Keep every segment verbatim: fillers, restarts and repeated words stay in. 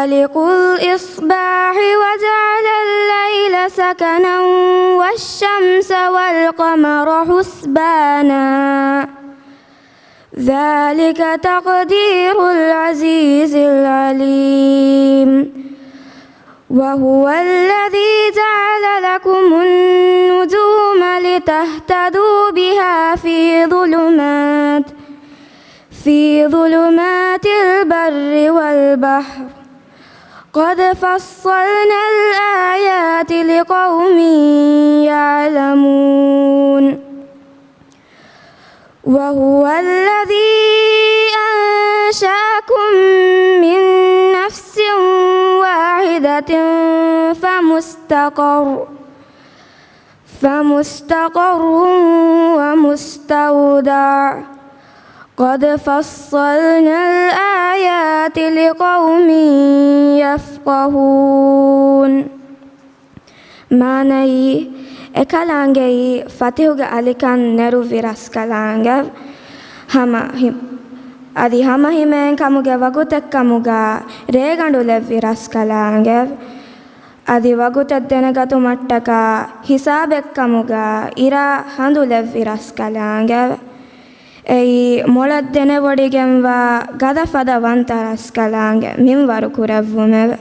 فالق الإصباح وجعل الليل سكنا والشمس والقمر حسبانا، ذلك تقدير العزيز العليم. وهو الذي جعل لكم النجوم لتهتدوا بها في ظلمات، في ظلمات البر والبحر، قد فصلنا الآيات لقوم يعلمون. وهو الذي أنشأكم من نفس واحدة فمستقر، فمستقر ومستودع، قد فصلنا الآيات لقوم يفقهون. މާނައީ، އެކަލާނގެއީ ފަތިހުގެ އަލިކަން ނެރުއްވި ރަސްކަލާނގެ. ހަމަ ހި-، އަދި ހަމަހިމޭން ކަމުގެ ވަގުތެއްކަމުގަ ރޭގަނޑު ލެއްވި ރަސްކަލާނގެ. އަދި ވަގުތެއް ދެނެގަތުމަށްޓަކާ ހިސާބެއްކަމުގަ އިރާ ހަނދު ލެއްވި ރަސްކަލާނގެ. އެއީ، މޮޅަށް ދެނެވޮޑިގެންވާ ގަދަ ފަދަ ވަންތަ ރަސްކަލާނގެ މިންވަރު ކުރެއްވުމެވެ.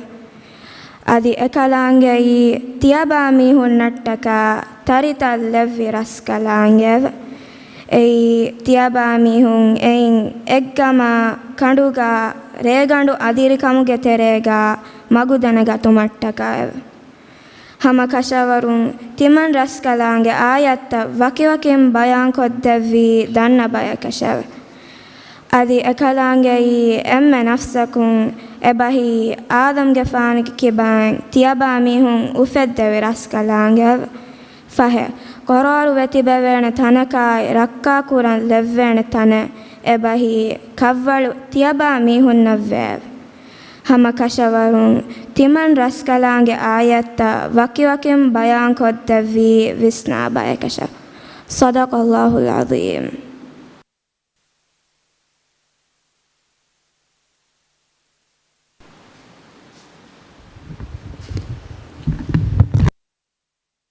އަދި އެކަލާނގެއީ، ތިޔަބާމީހުންނަށްޓަކާ ތަރިތައް ލެއްވި ރަސްކަލާނގެވެ. އެއީ، ތިޔަބާމީހުން އެއިން އެއްގަމާ ކަނޑުގަ ރޭގަނޑު އަދިރިކަމުގެ ތެރޭގަ މަގު ދެނެގަތުމަށްޓަކާއެވެ. ހަމަ ކަށަވަރުން ތިމަން ރަސްކަލާނގެ އާޔަތްތައް ވަކިވަކިން ބަޔާންކޮށްދެއްވީ ދަންނަ ބަޔަކަށެވެ. އަދި އެކަލާނގެއީ އެންމެ ނަފްސަކުން އެބަހީ އާދަމްގެފާނުގެ ކިބައިން ތިޔަބާމީހުން އުފެއްދެވި ރަސްކަލާނގެއެވެ. ފަހެ، ޤަރާރުވެ ތިބެވޭނެ ތަނަކާއި ރައްކާކުރަން ލެއްވޭނެ ތަނެއް އެބަހީ ކަށްވަޅު ތިޔަބާމީހުންނަށްވެއެވެ. ހަމަ ކަށަވަރުން ތިމަން ރަސްކަލާނގެ އާޔަތްތައް ވަކިވަކިން ބަޔާންކޮށްދެއްވީ ވިސްނާ ބަޔަކަށެވެ. صدق الله العظيم.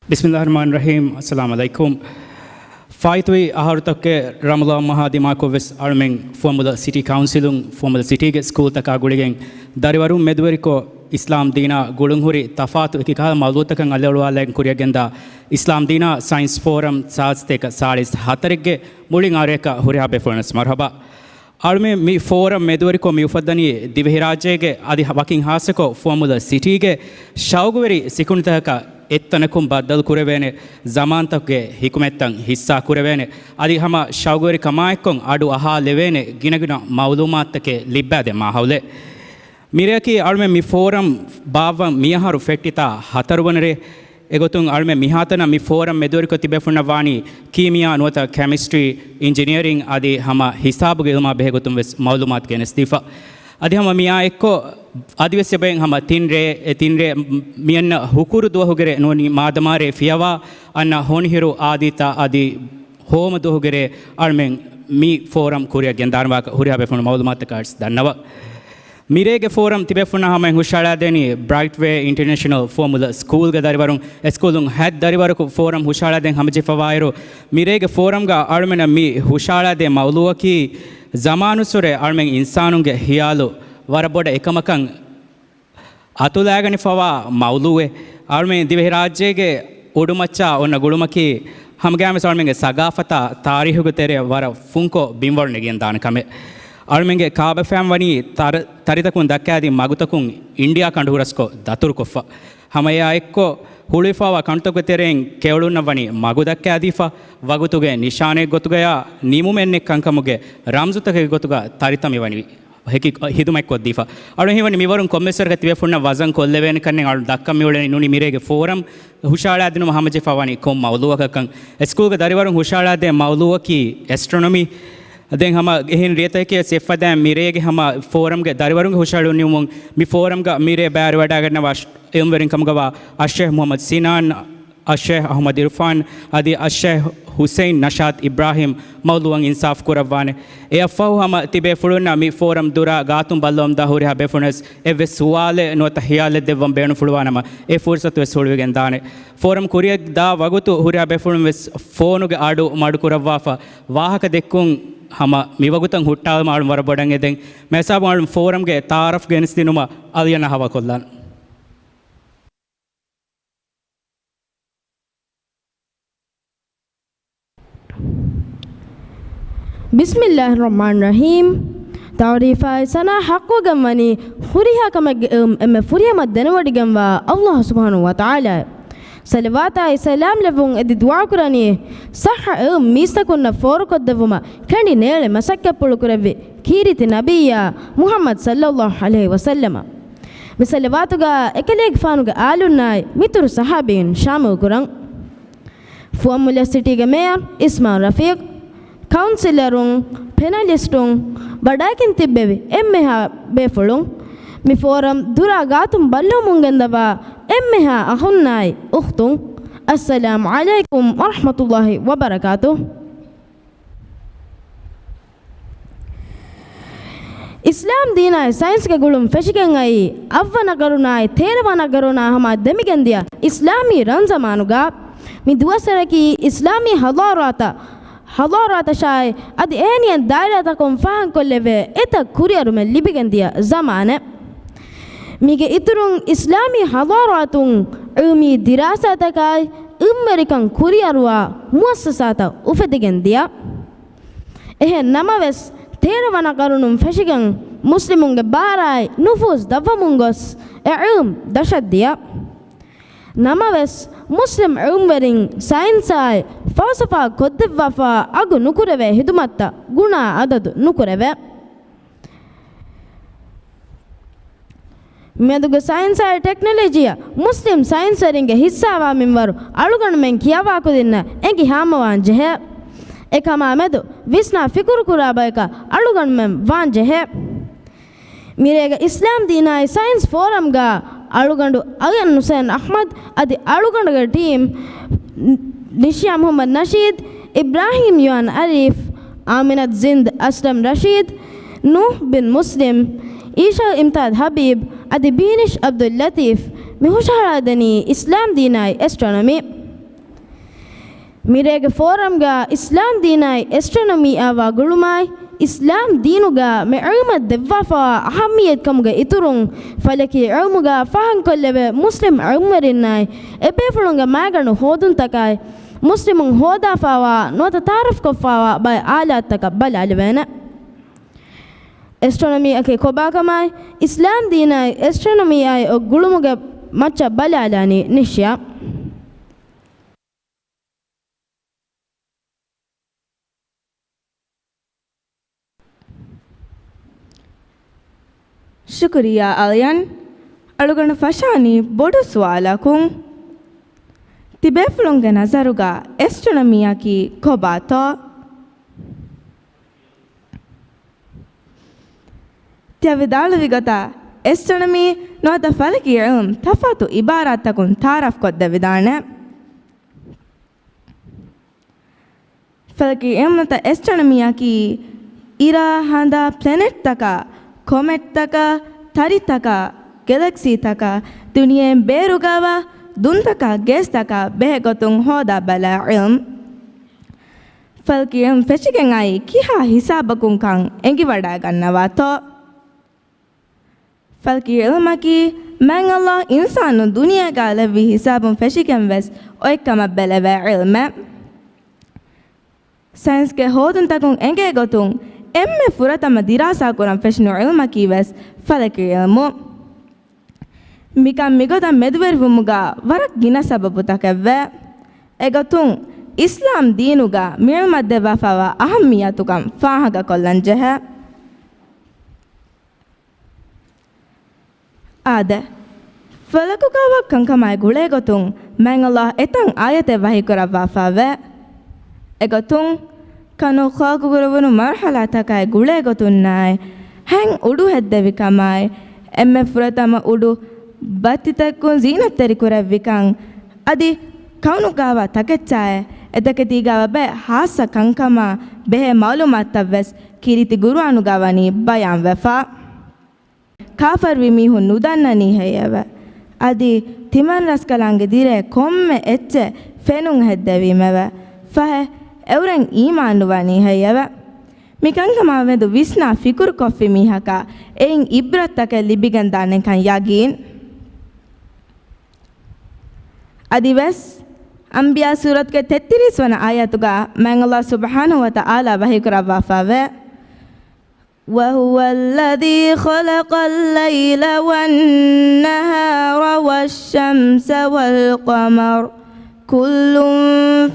ބިސްމިﷲ ރަޙްމާނި ރަޙީމް. އައްސަލާމު ޢަލައިކުމް. ފާއިތުވި އަހަރުތަކުގެ ރަމަޟާން މަހާ ދިމާކޮށްވެސް އަޅުމެން ފުވައްމުލައް ސިޓީ ކައުންސިލުން ފުވައްމުލައް ސިޓީގެ ސްކޫލްތަކާ ގުޅިގެން ދަރިވަރުން މެދުވެރިކޮށް، އިސްލާމް ދީނާ ގުޅުންހުރި ތަފާތު އެކިކަހަލަ މައުޟޫޢުތަކަށް އަލިއަޅުވާލައިގެން ކުރިއަށްގެންދާ އިސްލާމް ދީނާ ސައިންސް ފޯރަމް ސާދަ ސަތޭކަ ސާޅީސް ހަތަރެއްގެ މުޅިން އަރިއަކަށް ހުރިހާ ބޭފުޅުންނަށް މަރުޙަބާ. އަޅުމެން މި ފޯރަމް މެދުވެރިކޮށް މި އުފައްދަނީ ދިވެހިރާއްޖޭގެ އަދި ވަކިން ހާއްސަކޮށް ފުވައްމުލައް ސިޓީގެ ޝައުގުވެރި ސިކުނޑިތަކަކަށް އެއްތަނަކުން ބައްދަލު ކުރެވޭނެ، ޒަމާންތަކުގެ ޙިކުމަތްތައް ޙިއްޞާ ކުރެވޭނެ، އަދި ހަމަ ޝައުގުވެރިކަމާއެއްކޮށް އަޑު އަހާލެވޭނެ ގިނަގިނަ މައުލޫމާތުތަކެއް ލިއްބާދޭ މާހައުލެއް. މިރެއަކީ އަޅުމެން މި ފޯރަމް ބާއްވަން މިއަހަރު ފެއްޓިތާ ހަތަރުވަނަ ރޭ. އެގޮތުން އަޅުމެން މިހާތަނަށް މި ފޯރަމް މެދުވެރިކޮށް ތިބޭފުންނަށް ވާނީ ކީމިއާ ނުވަތަ ކެމިސްޓްރީ، އިންޖިނިއަރިން އަދި ހަމަ ހިސާބުގެ އިލްމާ ބެހޭގޮތުން ވެސް މައުލޫމާތު ގެނެސްދީފަ. އަދި ހަމަ މިއާ އެއްކޮށް އަދިވެސް އެބައިން ހަމަ ތިން ރޭ، އެ ތިން ރޭ މިއަންނަ ހުކުރު ދުވަހުގެ ރޭ ނޫނީ މާދަމާ ރޭ ފިޔަވާ އަންނަ ހޮނިހިރު އާދީތަ އަދި ހޯމަ ދުވަހުގެ ރޭ އަޅުމެން މި ފޯރަމް ކުރިއަށް ގެންދާންވާކަށް ހުރިހާ ބޭފުޅުން މައުލޫމާތަކަށް ދަންނަވަ. މިރޭގެ ފޯރަމް ތިބޭފުންނަށް ހަމައިން ހުށައަޅާދޭނީ ބްރައިޓް ވޭ އިންޓަރނޭޝަނަލް ފުވައްމުލައް ސްކޫލްގެ ދަރިވަރުން. އެ ސްކޫލުން ހަތް ދަރިވަރަކު ފޯރަމް ހުށައަޅާދޭން ހަމަޖެހިފަވާއިރު، މިރޭގެ ފޯރަމްގަ އަޅުމެންނަށް މި ހުށައަޅާދޭ މައުލޫއަކީ، ޒަމާނުއްސުރެ އަޅުމެން އިންސާނުންގެ ހިޔާލު ވަރަށް ބޮޑަށް އެކަމަކަށް އަތުލައިގަނެފަވާ މައުލޫއެއް. އަޅުމެން ދިވެހިރާއްޖޭގެ އުޑުމައްޗާ އޮންނަ ގުޅުމަކީ، ހަމަގައިމުވެސް އަޅުމެންގެ ސަގާފަތާ ތާރީހުގެ ތެރެއަށް ވަރަށް ފުންކޮށް ބިންވަޅު ނެގިގެންދާނެ ކަމެއް. އަޅުމެންގެ ކާބަފައިން ވަނީ ތަރ-، ތަރިތަކުން ދައްކާދިން މަގުތަކުން އިންޑިއާ ކަނޑުހުރަސްކޮށް ދަތުރުކޮށްފަ. ހަމަ އެއާ އެއްކޮށް ހުޅުވިފަވާ ކަނޑުތަކުގެ ތެރެއިން ކެޔޮޅުންނަށް ވަނީ މަގު ދައްކާދީފަ، ވަގުތުގެ ނިޝާނެއް ގޮތުގަޔާ ނިމުމެއް ނެތް ކަންކަމުގެ ރަމްޒުތަކެއް ގޮތުގަ ތަރިތަ މިވަނީ. ހެކި ހިދުމަތްކޮށްދީފަ. އަޅު ހީވަނީ މިވަރުން ކޮންމެސްވަރަކަށް ތިބޭފުންނަށް ވަޒަން ކޮށްލެވޭނެ ކަންނެއް އަޅު ދައްކަން މިއުޅެނީ ނޫނީ މިރޭގެ ފޯރަމް ހުށައަޅާދިނުމަށް ހަމަޖެހިފަވާނީ ކޮން މައުލޫއަކަށްކަން. އެ ސްކޫލްގެ ދަރިވަރުން ހުށައަޅާދޭ މައުލޫއަކީ އެސްޓްރޮނޮމީ. ދެން ހަމަ އެހެން ރޭތަކެއް ސެފަދައިން މިރޭގެ ހަމަ ފޯރަމްގެ ދަރިވަރުންގެ ހުށައަޅުން ނިމުމުން މި ފޯރަމްގަ މިރޭ ބައިވެރިވަޑައިގަންނަވާ އިލްމުވެރިން ކަމުގަވާ އައްޝޭޚް މުޙައްމަދު ސިނާން އައްޝޭހް އަޙްމަދު އިރްފާން އަދި އައްޝޭހް ހުސެއިން ނަޝާދް އިބްރާހިމް މައުލޫއަށް އިންސާފް ކުރައްވާނެ. އެއަށްފަހު ހަމަ ތިބޭފުޅުންނަށް މި ފޯރަމް ދުރާ ގާތުން ބައްލަވަމުންދާ ހުރިހާ ބޭފުޅުންވެސް އެއްވެސް ސުވާލެއް ނުވަތަ ހިޔާލެއް ދެއްވަން ބޭނުންފުޅުވާނަމަ، އެ ފުރުސަތުވެސް ހުޅުވިގެން ދާނެ. ފޯރަމް ކުރިއަށް ދާ ވަގުތު ހުރިހާ ބޭފުޅުންވެސް ފޯނުގެ އަޑު މަޑުކުރައްވާފަ، ވާހަކަ ދެއްކުން ހަމަ މިވަގުތަށް ހުއްޓާލުމަށް އަޅުން ވަރަށް ބޮޑަށް އެދެން. މިހިސާބުން އަޅުން ފޯރަމްގެ ތަޢާރަފް ގެނެސްދިނުމަށް އަލިޔަނާ ހަވާލުކޮށްލާން. ބިސްމިއްލާހި ރަޙްމާނި ރަޙީމް. ތަޢުރީފާއި ސަނާ ޙައްޤުވެގެން ވަނީ ހުރިހާ ކަމެއްގެ އިލްމު އެންމެ ފުރިހަމަ ދެނެވޮޑިގެންވާ ﷲ ސުބްޙާނަހޫ ވަތަޢާލާއަށް ޞަލަވާތާއި ސަލާމް ލެއްވުން އެދި ދުޢާކުރަނީ، ޞައްޙަ އިލްމު މީސްތަކުންނަށް ފޯރުކޮށްދެއްވުމަށް ކެނޑި ނޭޅި މަސައްކަތްޕުޅުކުރެއްވި ކީރިތި ނަބިއްޔާ މުޙައްމަދު ޞައްލައްލާހު ޢަލައިހި ވަސައްލަމަށް. މި ޞަލަވާތުގަ އެކަލޭގެފާނުގެ އާލުންނާއި މިތުރު ޞަޙާބީން ޝާމިލްކުރަން. ފުވައްމުލައް ސިޓީގެ މޭޔަރު އިސްމާ ރަފީޤް، ކައުންސިލަރުން، ޕެނަލިސްޓުން، ވަޑައިގެން ތިއްބެވި އެންމެހާ ބޭފުޅުން، މި ފޯރަމް ދުރާ ގާތުން ބައްލަވަމުން ގެންދަވާ އެންމެހާ އަޚުންނާއި އުޚްތުން، އައްސަލާމު ޢަލައިކުމް ވަރަޙްމަތުﷲި ވަބަރަކާތުހު. އިސްލާމް ދީނާއި ސައިންސްގެ ގުޅުން ފެށިގެން އައީ، އަށްވަނަ ގަރުނާއި ތޭރަވަނަ ގަރުނާ ހަމަ ދެމިގެންދިޔަ އިސްލާމީ ރަންޒަމާނުގަ. މި ދުވަސްވަރަކީ އިސްލާމީ ޙަޟާރާތަށް، ޙަޟާރާތަށާއި އަދި އެހެނިހެން ދާއިރާތަކުން ފާހަގަކޮށްލެވޭ އެތައް ކުރިއަރުމެއް ލިބިގެންދިޔަ ޒަމާނެއް. މީގެ އިތުރުން އިސްލާމީ ޙަޟާރާތުން ޢިލްމީ ދިރާސާތަކާއި އިލްމުވެރިކަން ކުރިއަރުވާ މުއައްސަސާތައް އުފެދިގެންދިޔަ. އެހެން ނަމަވެސް، ތޭރަ ވަނަ ޤަރުނުން ފެށިގެން މުސްލިމުންގެ ބާރާއި ނުފޫޒު ދަށްވަމުން ގޮސް އެ ޢިލްމު ދަށަށްދިޔަ. ނަމަވެސް، މުސްލިމް ޢިލްމުވެރިން ސައިންސާއި ފަލްސަފާ ކޮށްދެއްވާފަ އަގު ނުކުރެވޭ ޚިދުމަތްތައް ގުނާ އަދަދު ނުކުރެވޭ. މިއަދުގެ ސައިންސާއި ޓެކްނޮލޮޖީއަށް މުސްލިމް ސައިންސްވެރިންގެ ޙިއްޞާވާ މިންވަރު އަޅުގަނޑުމެން ކިޔަވާކުދިންނަށް އެނގި ހާމަވާން ޖެހޭ. އެކަމާ މެދު ވިސްނާ ފިކުރުކުރާ ބަޔަކަށް އަޅުގަނޑުމެން ވާން ޖެހޭ. މިރޭގެ އިސްލާމް ދީނާއި ސައިންސް ފޯރަމްގަ އަޅުގަނޑު އަލްޔަން ހުސެން އަޙްމަދު އަދި އަޅުގަނޑުގެ ޓީމް، ނިޝިޔާ މުޙައްމަދު ނަޝީދު، އިބްރާހީމް ޔުއާން އަރީފް، އާމިނަތު ޒިންދު އަސްލަމް ރަޝީދު، ނޫޙް ބިން މުސްލިމް، އީޝާ އިމްތާޒް ހަބީބް އަދި ބީނިޝް ޢަބްދުއްލަތީފް މި ހުށަހަޅާދެނީ އިސްލާމް ދީނާއި އެސްޓްރޮނޮމީ. މިރޭގެ ފޯރަމްގަ އިސްލާމް ދީނާއި އެސްޓްރޮނޮމީއާ ވާ ގުޅުމާއި، އިސްލާމް ދީނުގަ މި ޢިލްމަށް ދެއްވާފައިވާ އަހައްމިއްޔަތުކަމުގެ އިތުރުން، ފަލަކީ ޢިލްމުގަ ފާހަގަކޮށްލެވޭ މުސްލިމް ޢިލްމުވެރިންނާއި އެބޭފުޅުންގެ މައިގަނޑު ހޯދުންތަކާއި، މުސްލިމުން ހޯދާފައިވާ ނުވަތަ ތަޢާރަފްކޮށްފައިވާ ބައެއް އާލާތްތަކަށް ބަލާލެވޭނެ. އެސްޓްރޮނޮމީއަކީ ކޮބާކަމާއި، އިސްލާމް ދީނާއި އެސްޓްރޮނޮމީއާއި އޮތް ގުޅުމުގެ މައްޗަށް ބަލާލާނީ ނިޝްޔާ. ޝުކުރިއްޔާ އަލްޔަން، އަޅުގަނޑު ފަށާނީ ބޮޑު ސުވާލަކުން. ތިބޭފުޅުންގެ ނަޒަރުގަ އެސްޓްރޮނޮމީއަކީ ކޮބާތޯ؟ ތިޔަ ވިދާޅުވި ގޮތަށް، އެސްޓްރޮނޮމީ ނުވަތަ ފަލަކީ ޢިލްމު ތަފާތު ޢިބާރާތްތަކުން ތަޢާރަފްކޮށްދެވިދާނެ. ފަލަކީ ޢިލްމު ނުވަތަ އެސްޓްރޮނޮމީއަކީ، އިރާ، ހަނދާ، ޕްލެނެޓްތަކާ، ކޮމެޓްތަކާ، ތަރިތަކާ، ގެލެކްސީތަކާ، ދުނިޔެއިން ބޭރުގައިވާ ދުންތަކާ، ގޭސްތަކާ ބެހޭގޮތުން ހޯދާބަލާ ޢިލްމު. ފަލަކީ ޢިލްމު ފެށިގެން އައީ ކިހާ ހިސާބަކުންކަން އެނގިވަޑައިގަންނަވާތޯ؟ ފަލަކީ ޢިލްމަކީ، މާތް ﷲ އިންސާނުން ދުނިޔޭގަ ލެއްވި ހިސާބުން ފެށިގެން ވެސް އޮތްކަމަށް ބެލެވޭ ޢިލްމެއް. ސައިންސްގެ ހޯދުންތަކުން އެނގޭ ގޮތުން، އެންމެ ފުރަތަމަ ދިރާސާ ކުރަން ފެށުނު ޢިލްމަކީ ވެސް ފަލަކީ ޢިލްމު. މިކަން މިގޮތަށް މެދުވެރިވުމުގަ ވަރަށް ގިނަ ސަބަބުތަކެއްވޭ. އެގޮތުން، އިސްލާމް ދީނުގަ މި ޢިލްމަށް ދެއްވާފައިވާ އަހައްމިއްޔަތުކަން ފާހަގަކޮށްލަން ޖެހޭ. އާދެ، ފަލަކުގައިވާ ކަންކަމާއި ގުޅޭގޮތުން މާތް ﷲ އެތައް އާޔަތެއް ވަޙީކުރައްވާފައެވެ. އެގޮތުން، ކަނު ޚަލްޤުކުރެވުނު މަރުޙަލާތަކާއި ގުޅޭގޮތުންނާއި، ހެން އުޑު ހެއްދެވިކަމާއި، އެންމެ ފުރަތަމަ އުޑު ބައްތިތައްކުން ޒީނަތްތެރިކުރެއްވިކަން، އަދި ކައުނުގާވާ ތަކެއްޗާއެއް އެތަކެތީގާވާ ބައެއް ހާއްސަ ކަންކަމާ ބެހޭ މައުލޫމާތުތައްވެސް ކީރިތި ގުރުއާނުގާ ވަނީ ބަޔާންވެފަ. ކާފަރުވި މީހުން ނުދަންނަނީ ހެއްޔެވެ؟ އަދި ތިމަން ރަސްކަލާނގެ ދިރޭ ކޮންމެ އެއްޗެއް ފެނުން ހެއްދެވީމެވެ؟ ފަހެ، އެއުރެން އީމާން ނުވަނީ ހެއްޔެވެ؟ މި ކަންކަމާ މެދު ވިސްނާ ފިކުރުކޮށްފި މީހަކަށް އެއިން އިބްރަތްތަކެއް ލިބިގެންދާނެކަން ޔަގީން. އަދިވެސް، އަންބިޔާ ސޫރަތުގެ ތެއްތިރީސް ވަނަ އާޔަތުގަ މާތް ﷲ ސުބްޙާނަހޫ ވަތަޢާލާ ވަޙީކުރައްވާފައެވެ. وَهُوَ الَّذِي خَلَقَ اللَّيْلَ وَالنَّهَارَ وَالشَّمْسَ وَالْقَمَرَ كُلٌّ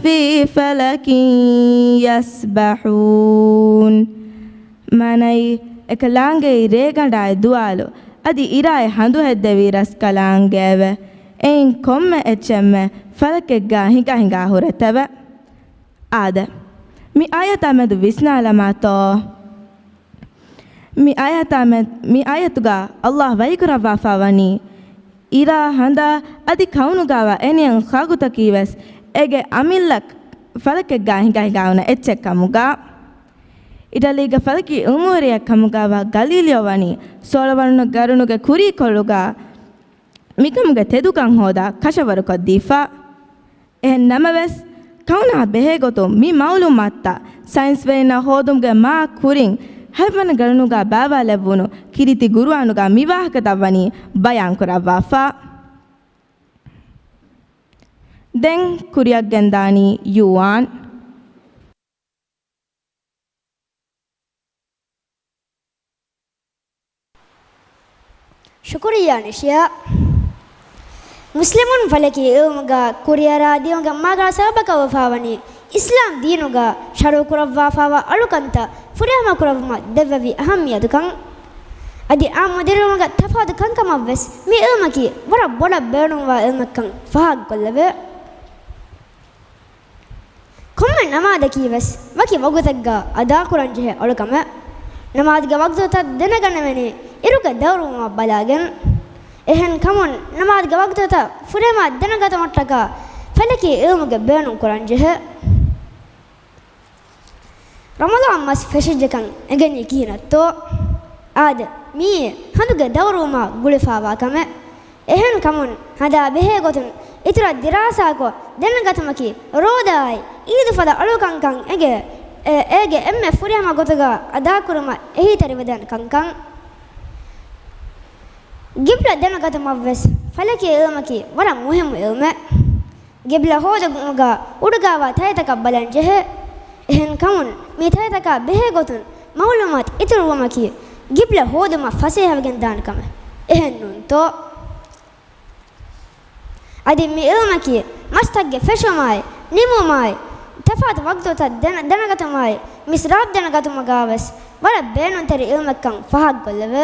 فِي فَلَكٍ يَسْبَحُونَ. މާނައީ، އެކަލާނގެއީ ރޭގަނޑާއި ދުވާލު، އަދި އިރާއި ހަނދު ހެއްދެވި ރަސްކަލާނގެއެވެ. އެއިން ކޮންމެ އެއްޗެއްމެ ފަލަކެއްގާ ހިނގާ ހިނގާ ހުރެތެވެ. އާދެ، މި އާޔަތާ މެދު ވިސްނާލަމާތޯ؟ މި އާޔަތާ މެ-، މި އާޔަތުގާ ﷲ ވަޙީކުރައްވާފަ ވަނީ، އިރާ ހަނދާ އަދި ކައުނުގާވާ އެނިޔަން ޚަލްޤުތަކީވެސް އޭގެ އަމިއްލަ ފަލަކެއްގާ ހިނގާ ހިނގާ އުނަ އެއްޗެއް ކަމުގާ. އިޓަލީގެ ފަލަކީ އިލްމުވެރިއެއް ކަމުގާވާ ގަލީލިއޯ ވަނީ ސޯޅަ ވަނަ ގަރުނުގެ ކުރީކޮޅުގާ މިކަމުގެ ތެދުކަން ހޯދާ ކަށަވަރުކޮށްދީފަ. އެހެން ނަމަވެސް، ކައުނާ ބެހޭގޮތުން މި މައުލޫމާތުތައް ސައިންސްވެރިންނާ ހޯދުމުގެ މާ ކުރިން ހަތްވަނަ ގަރުނުގާ ބާވާލެއްވުނު ކީރިތި ގުރުއާނުގާ މި ވާހަކަތައް ވަނީ ބަޔާންކުރައްވާފަ. ދެން ކުރިއަށް ގެންދާނީ ޔޫއާން. ޝުކުރިއްޔާ ނިޝިޔާ. މުސްލިމުން ފަލަކީ އިލްމުގަ ކުރިއަރާ ދިޔުމުގެ މާގަނޑު ސަބަބަކަށް ވެފާވަނީ އިސްލާމް ދީނުގަ ޝަރުޢުކުރައްވާފާވާ އަޅުކަންތައް ފުރިހަމަ ކުރެއްވުމަށް ދެއްވެވި އަހައްމިއްޔަތުކަން. އަދި އާއްމު ދިރިއުޅުމުގަ ތަފާތު ކަންކަމަށްވެސް މި އިލްމަކީ ވަރަށް ބޮޑަށް ބޭނުންވާ އިލްމެއްކަން ފާހަގަކޮށްލެވޭ. ކޮންމެ ނަމާދަކީވެސް ވަކި ވަގުތެއްގަ އަދާކުރަންޖެހޭ އަޅުކަމެއް. ނަމާދުގެ ވަގުތުތައް ދެނެގަނެވެނީ އިރުގެ ދައުރުވުމަށް ބަލާގެން. އެހެން ކަމުން، ނަމާދުގެ ވަގުތުތައް ފުރޭމާ ދެނެގަތުމަށްޓަކާ ފަލަކީ އިލްމުގެ ބޭނުން ކުރަންޖެހޭ. ރަމަޟާން މަސް ފެށިއްޖެކަން އެނގެނީ ކިހިނެއްތޯ؟ އާދެ، މިއީ ހަނދުގެ ދައުރުވުމާ ގުޅިފާވާ ކަމެއް. އެހެން ކަމުން، ހަނދާ ބެހޭ ގޮތުން އިތުރަށް ދިރާސާކޮށް ދެނެގަތުމަކީ ރޯދާއާއި އީދުފަދަ އަޅުކަންކަން އެނގޭ، އެ-، އޭގެ އެންމެ ފުރިހަމަ ގޮތުގަ އަދާކުރުމަށް އެހީތެރިވެދޭނެ ކަންކަން. ގިބްލަ ދެނެގަތުމަށްވެސް ފަލަކީ އިލްމަކީ ވަރަށް މުހިއްމު އިލްމެއް. ގިބްލަ ހޯދުމުގަ އުޑުގާވާ ތައްތަކަށް ބަލަން ޖެހޭ. އެހެން ކަމުން، މި ތައްތަކާ ބެހޭ ގޮތުން މައުލޫމާތު އިތުރުވުމަކީ ގިބްލަ ހޯދުމަށް ފަސޭހަވެގެން ދާނެ ކަމެއް. އެހެން ނޫންތޯ؟ އަދި މި އިލްމަކީ މަސްތައްގެ ފެށުމާއި، ނިމުމާއި، ތަފާތު ވަގުތުތައް ދެނެ-، ދެނެގަތުމާއި، މިސްރާބް ދެނެގަތުމުގަވެސް ވަރަށް ބޭނުންތެރި އިލްމެއްކަން ފާހަގަކޮށްލެވޭ.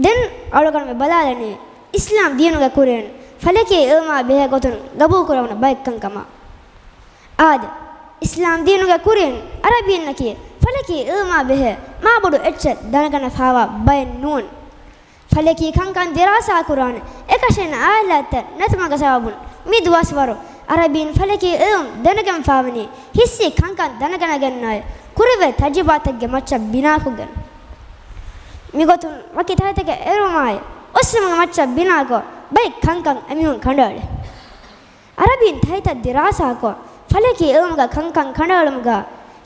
ދެން އަޅުގަނޑުމެން ބަލާލަނީ، އިސްލާމް ދީނުގެ ކުރިން ފަލަކީ އިލްމާ ބެހޭ ގޮތުން ގަބޫލުކުރެވުނު ބައެއްކަންކަމަށް. އާދެ، އިސްލާމް ދީނުގެ ކުރިން އަރަބީންނަކީ ފަލަކީ އިލްމާ ބެހޭ މާބޮޑު އެއްޗެއް ދަނެގަނެފާވާ ބައެއް ނޫން. ފަލަކީ ކަންކަން ދިރާސާކުރާނެ އެކަށީން އާލާތްތައް ނެތުމުގެ ސަބަބުން މި ދުވަސްވަރު އަރަބީން ފަލަކީ އިލްމް ދެނެގެންފާވަނީ ހިއްސީ ކަންކަން ދަނެގަނެގެންނާއި ކުރެވޭ ތަޖުރިބާތަކެއްގެ މައްޗަށް ބިނާކޮށްގެން. މިގޮތުން ވަކި ތައްތަކެއް އެރުމާއި އޮއްސުމުގެ މައްޗަށް ބިނާކޮށް ބައެއް ކަންކަން އެމީހުން ކަނޑައެޅޭ. އަރަބީން ތައްތައް ދިރާސާކޮށް، ފަލަކީ އިލްމުގަ ކަންކަން ކަނޑައެޅުމުގަ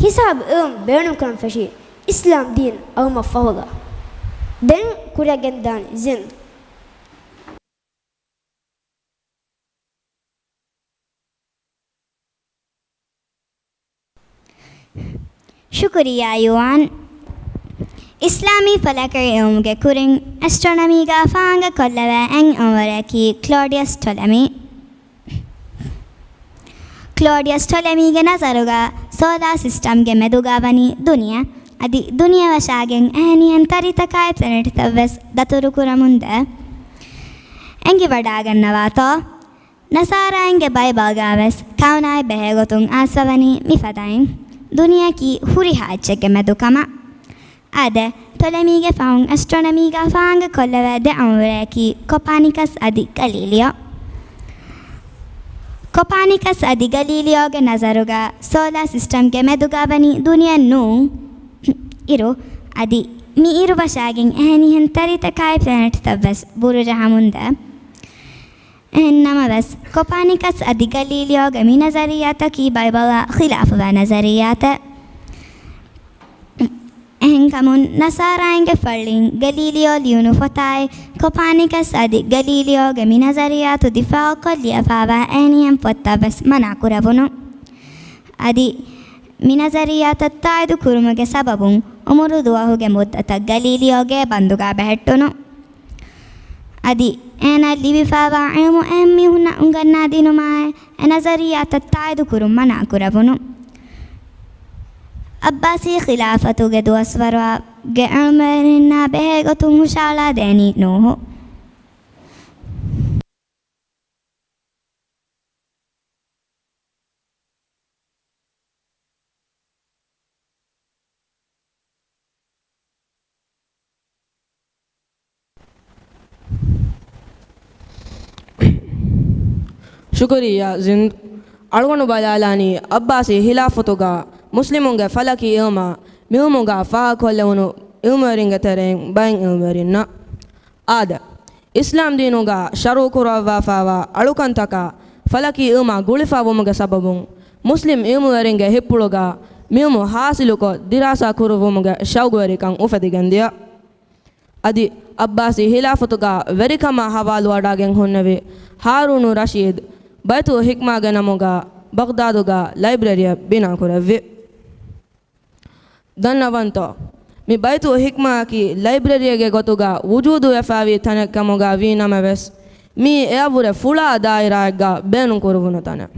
ހިސާބު އިލްމް ބޭނުންކުރަން ފެށީ އިސްލާމް ދީން އައުމަށްފަހުގަ. ދެން ކުރިއަށް ގެންދާނީ ޒިން. ޝުކުރިއްޔާ ޔުވާން. އިސްލާމީ ފަލަކީ އިލްމުގެ ކުރިން އެސްޓްރޮނޮމީގަ ފާނގަ ކޮށްލެވޭ އެން އަންވަރަކީ ކްލޯޑިއަސް ޓޮލެމީ. ކްލޯޑިއަސް ޓޮލެމީގެ ނަޒަރުގަ ސޯލާ ސިސްޓަމްގެ މެދުގަ ވަނީ ދުނިޔެ. އަދި ދުނިޔެ ވަށާގެން އެހެނިހެން ތަރިތަކާއި ޕްލެނެޓްތައްވެސް ދަތުރުކުރަމުންދޭ. އެނގިވަޑާގަންނަވާތޯ؟ ނަސާރާއިންގެ ބައިބަލްގަވެސް ކައުނާއި ބެހޭގޮތުން އާސްވަވަނީ މިފަދައިން. ދުނިޔެއަކީ ހުރިހާ އެއްޗެއްގެ މެދު ކަމަށް. އާދެ، ޓޮލެމީގެ ފަހުން އެސްޓްރޮނޮމީގަ ފާނގަ ކޮށްލެވޭ ދެ އަންވަރަކީ ކޮޕާނިކަސް އަދި ގަލީލިއޯ. ކޮޕާނިކަސް އަދި ގަލީލިއޯގެ ނަޒަރުގަ ސޯލާ ސިސްޓަމްގެ މެދުގަ ވަނީ ދުނިޔެއެއް ނޫން އިރު، އަދި މި އިރު ވަށާގެން އެހެނިހެން ތަރިތަކާއި ޕްލެނެޓްތައްވެސް ބުރުޖަހަމުންދޭ. އެހެން ނަމަވެސް، ކޮޕާނިކަސް އަދި ގަލީލިއޯގެ މި ނަޒަރިއްޔާތަކީ ބައިބަލާ ޚިލާފުވާ ނަޒަރިއްޔާތެއް. އެހެންކަމުން، ނަސާރާއިންގެ ފައްޅިން ގަލީލިއޯ ލިޔުނު ފޮތާއި، ކޮޕާނިކަސް އަދި ގަލީލިއޯގެ މި ނަޒަރިއްޔާތު ދިފާޢުކޮށް ލިޔެފާވާ އެހެނިހެން ފޮތްތައްވެސް މަނާކުރެވުނު. އަދި މި ނަޒަރިއްޔާތައް ތާއީދު ކުރުމުގެ ސަބަބުން އުމުރު ދުވަހުގެ މުއްދަތަށް ގަލީލިއޯގެ ބަންދުގަ ބެހެއްޓުނު. އަދި އޭނާ ލިބިފާވާ އިލްމު އެހެން މީހުންނަށް އުނގަންނާދިނުމާއި، އެ ނަޒަރިއްޔާތައް ތާއީދު ކުރުން މަނާކުރެވުނު. އައްބާސީ ޚިލާފަތުގެ ދުވަސްވަރުގެ އިލްމުވެރިންނާ ބެހޭ ގޮތުން ހުށަހަޅާދޭނީ ނޫހު. ޝުކުރިއްޔާ ޒިންދް. އަޅުގަނޑު ބަލާލާނީ އައްބާސީ ޚިލާފަތުގަ މުސްލިމުންގެ ފަލަކީ އިލްމާ މި އިލްމުގަ ފާހަގަކޮށްލެވުނު އިލްމުވެރިންގެ ތެރެއިން ބައެއް އިލްމުވެރިންނަށް. އާދެ، އިސްލާމް ދީނުގަ ޝަރުޢު ކުރައްވާފާވާ އަޅުކަންތަކާ ފަލަކީ އިލްމާ ގުޅިފަ ވުމުގެ ސަބަބުން، މުސްލިމް އިލްމުވެރިންގެ ހިތްޕުޅުގަ މި އިލްމު ޙާޞިލުކޮށް، ދިރާސާ ކުރުއްވުމުގެ ޝައުގުވެރިކަން އުފެދިގެންދިޔަ. އަދި އައްބާސީ ޚިލާފަތުގަ ވެރިކަމާ ޙަވާލުވަޑައިގެން ހުންނެވި ހާރޫނު ރަޝީދު ބައިތުލް ޙިކްމާގެ ނަމުގަ ބަޣްދާދުގަ ލައިބްރަރީއެއް ބިނާކުރެއްވި. ދަންނަވަންތޯ، މި ބައިތުލް ޙިކްމާއަކީ ލައިބްރަރީއެއްގެ ގޮތުގަ ވުޖޫދުވެފައިވި ތަނެއް ކަމުގަ ވީ ނަމަވެސް، މީ އެއަށްވުރެ ފުޅާ ދާއިރާއެއްގަ ބޭނުންކުރުވުނު ތަނެއް.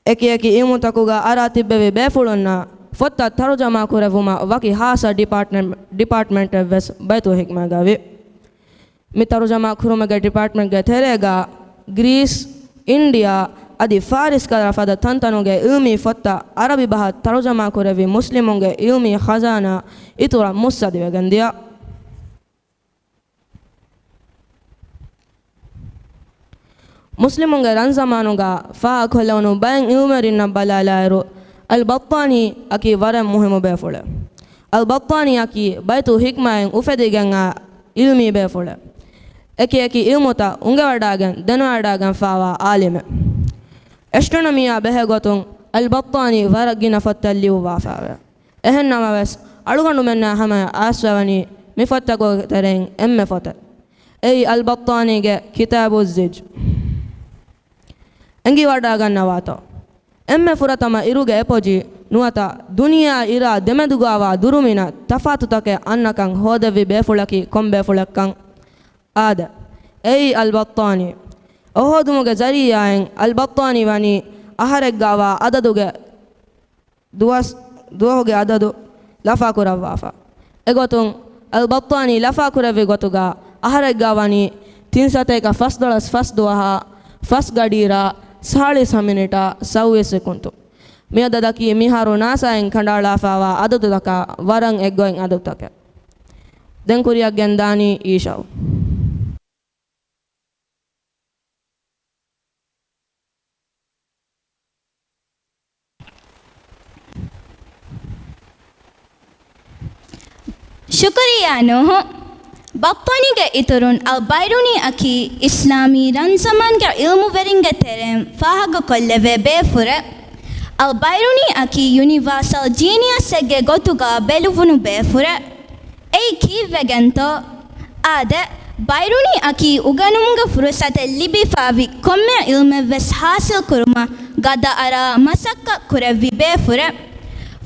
އެކިއެކި އިލްމުތަކުގަ އަރާ ތިއްބެވި ބޭފުޅުންނަށް ފޮތްތައް ތަރުޖަމާ ކުރެއްވުމަށް ވަކި ޚާއްޞަ ޑިޕާޓްމަންޓް، ޑިޕާޓްމަންޓެއްވެސް ބައިތުލް ޙިކްމާގަ ވި. މި ތަރުޖަމާ ކުރުމުގެ ޑިޕާޓްމަންޓްގެ ތެރޭގަ ގްރީސް، އިންޑިއާ އަދި ފާރިސް ކަލާ ފަދަ ތަންތަނުގެ އިލްމީ ފޮތްތައް އަރަބި ބަހަށް ތަރުޖަމާ ކުރެއްވި މުސްލިމުންގެ އިލްމީ ޚަޒާނާ އިތުރަށް މުއްސަދިވެގެން ދިޔަ. މުސްލިމުންގެ ރަންޒަމާނުގަ ފާހަގަކޮށްލެވުނު ބައެއް އިލްމުވެރިންނަށް ބަލާލާއިރު، އަލް ބައްޠާނީ އަކީ ވަރަށް މުހިއްމު ބޭފުޅެއް. އަލް ބައްޠާނީ އަކީ ބައިތުލް ޙިކްމާއިން އުފެދިގެންއާ އިލްމީ ބޭފުޅެއް. އެކިއެކި އިލްމުތައް އުނގެވަޑައިގެން ދެނެވަޑައިގެންފާވާ ޢާލިމެއް. އެސްޓްރޮނޮމީއާ ބެހޭ ގޮތުން އަލް ބައްޠާނީ ވަރަށް ގިނަ ފޮތްތައް ލިޔުއްވާފައިވޭ. އެހެން ނަމަވެސް، އަޅުގަނޑުމެންނާ ހަމަޔަށް އައިސްވެވަނީ މި ފޮތްތަކުގެ ތެރެއިން އެންމެ ފޮތެއް. އެއީ އަލް ބައްޠާނީގެ ކިތާބު ޒިޖް. އެނގިވަޑައިގަންނަވާތޯ. އެންމެ ފުރަތަމަ އިރުގެ އެޕޮޖީ ނުވަތަ ދުނިޔެއާ އިރާ ދެމެދުގައިވާ ދުރުމިނަށް ތަފާތުތަކެއް އަންނަކަން ހޯދެއްވި ބޭފުޅަކީ ކޮން ބޭފުޅެއްކަން. އާދެ، އެއީ އަލް ބައްޠާނީ. އެ ހޯދުމުގެ ޒަރީޢާއިން އަލް ބައްޠާނީ ވަނީ އަހަރެއްގައިވާ އަދަދުގެ ދުވަސް، ދުވަހުގެ އަދަދު ލަފާކުރައްވާފަ. އެގޮތުން، އަލް ބައްޠާނީ ލަފާކުރެއްވި ގޮތުގަ އަހަރެއްގަ ވަނީ ތިން ސަތޭކަ ފަސް ދޮޅަސް ފަސް ދުވަހާ ފަސް ގަޑިއިރާ ސާޅީސް މިނިޓާ ސައުވީސް ސެކުންތު. މި އަދަދަކީ މިހާރު ނާސާއިން ކަނޑައަޅާފައިވާ އަދަދުތަކާ ވަރަށް އެއްގޮތް އަދަދުތަކެއް. ދެން ކުރިއަށް ގެންދާނީ އީޝައު. ޝުކުރިއްޔާ ނޫހު. ބައްޠާނީގެ އިތުރުން އަލް ބައިރޫނީ އަކީ އިސްލާމީ ރަންޒަމާންގެ އިލްމުވެރިންގެ ތެރެއިން ފާހަގަކޮށްލެވޭ ބޭފުރެއް. އަލް ބައިރޫނީ އަކީ ޔުނިވާސަލް ޖީނިއަސްއެއްގެ ގޮތުގަ ބެލުވުނު ބޭފުރެއް. އެއީ ކީއްވެގެންތޯ؟ އާދެ، ބައިރޫނީ އަކީ އުގަނުމުގެ ފުރުސަތެއް ލިބިފައިވި ކޮންމެ އިލްމެއްވެސް ހާސިލް ކުރުމަށް ގަދައަރާ މަސައްކަތް ކުރެއްވި ބޭފުރެއް.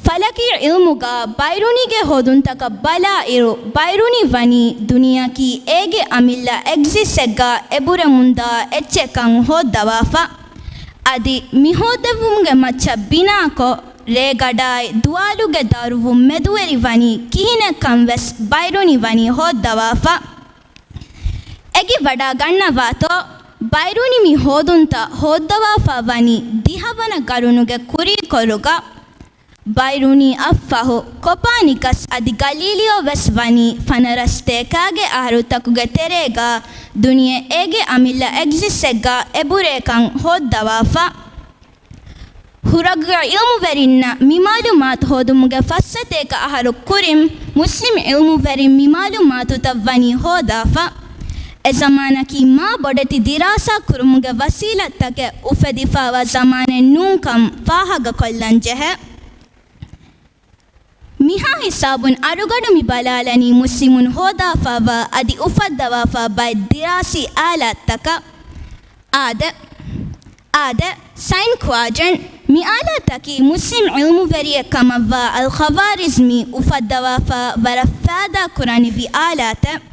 ފަލަކީ އިލްމުގަ ބައިރޫނީގެ ހޯދުންތަކަށް ބަލާއިރު، ބައިރޫނީ ވަނީ ދުނިޔެއަކީ އޭގެ އަމިއްލަ އެގްޒިސްޓް އެއްގަ އެބުރެމުންދާ އެއްޗެއްކަން ހޯއްދަވާފަ. އަދި މި ހޯއްދެވުމުގެ މައްޗަށް ބިނާކޮށް، ރޭގަޑާއި ދުވާލުގެ ދައުރުވުން މެދުވެރިވަނީ ކިހިނެއްކަން ވެސް ބައިރޫނީ ވަނީ ހޯއްދަވާފަ. އެނގިވަޑައިގަންނަވާތޯ، ބައިރޫނީ މި ހޯދުންތައް ހޯއްދަވާފަ ވަނީ ދިހަވަނަ ގަރުނުގެ ކުރީކޮޅުގަ. ބައިރޫނީއަށްފަހު ކޮޕާނިކަސް އަދި ގަލީލިއޯ ވެސް ވަނީ ފަނަރަ ސަތޭކަ އަހަރުތަކުގެ ތެރޭގަ ދުނިޔެ އޭގެ އަމިއްލަ އެގްޒިސްއެއްގަ އެބުރޭކަން ހޯއްދަވާފަ. ހުރަގުގެ ޢިލްމުވެރިންނަށް މި މަޢުލޫމާތު ހޯދުމުގެ ފަސް ސަތޭކަ އަހަރު ކުރިން، މުސްލިމް ޢިލްމުވެރިން މި މަޢުލޫމާތުތައް ވަނީ ހޯދާފަ. އެ ޒަމާނަކީ މާ ބޮޑެތި ދިރާސާ ކުރުމުގެ ވަސީލަތްތަކެއް އުފެދިފައިވާ ޒަމާނެއް ނޫންކަން ފާހަގަކޮށްލަން ޖެހޭ. މިހާ ހިސާބުން އަޅުގަނޑު މި ބަލާލަނީ މުސްލިމުން ހޯދާފައިވާ އަދި އުފައްދަވާފައި ބައެއް ދިރާސީ އާލާތްތަކަށް. އާދެ، އާދެ، ސައިން ކުއާޑްރެންޓް. މި އާލާތަކީ މުސްލިމް ޢިލްމުވެރިއެއް ކަމަށްވާ އަލް ޚަވާރިޒްމީ އުފައްދަވާފަ ވަރަށް ފައިދާ ކުރަނިވި އާލާތެއް.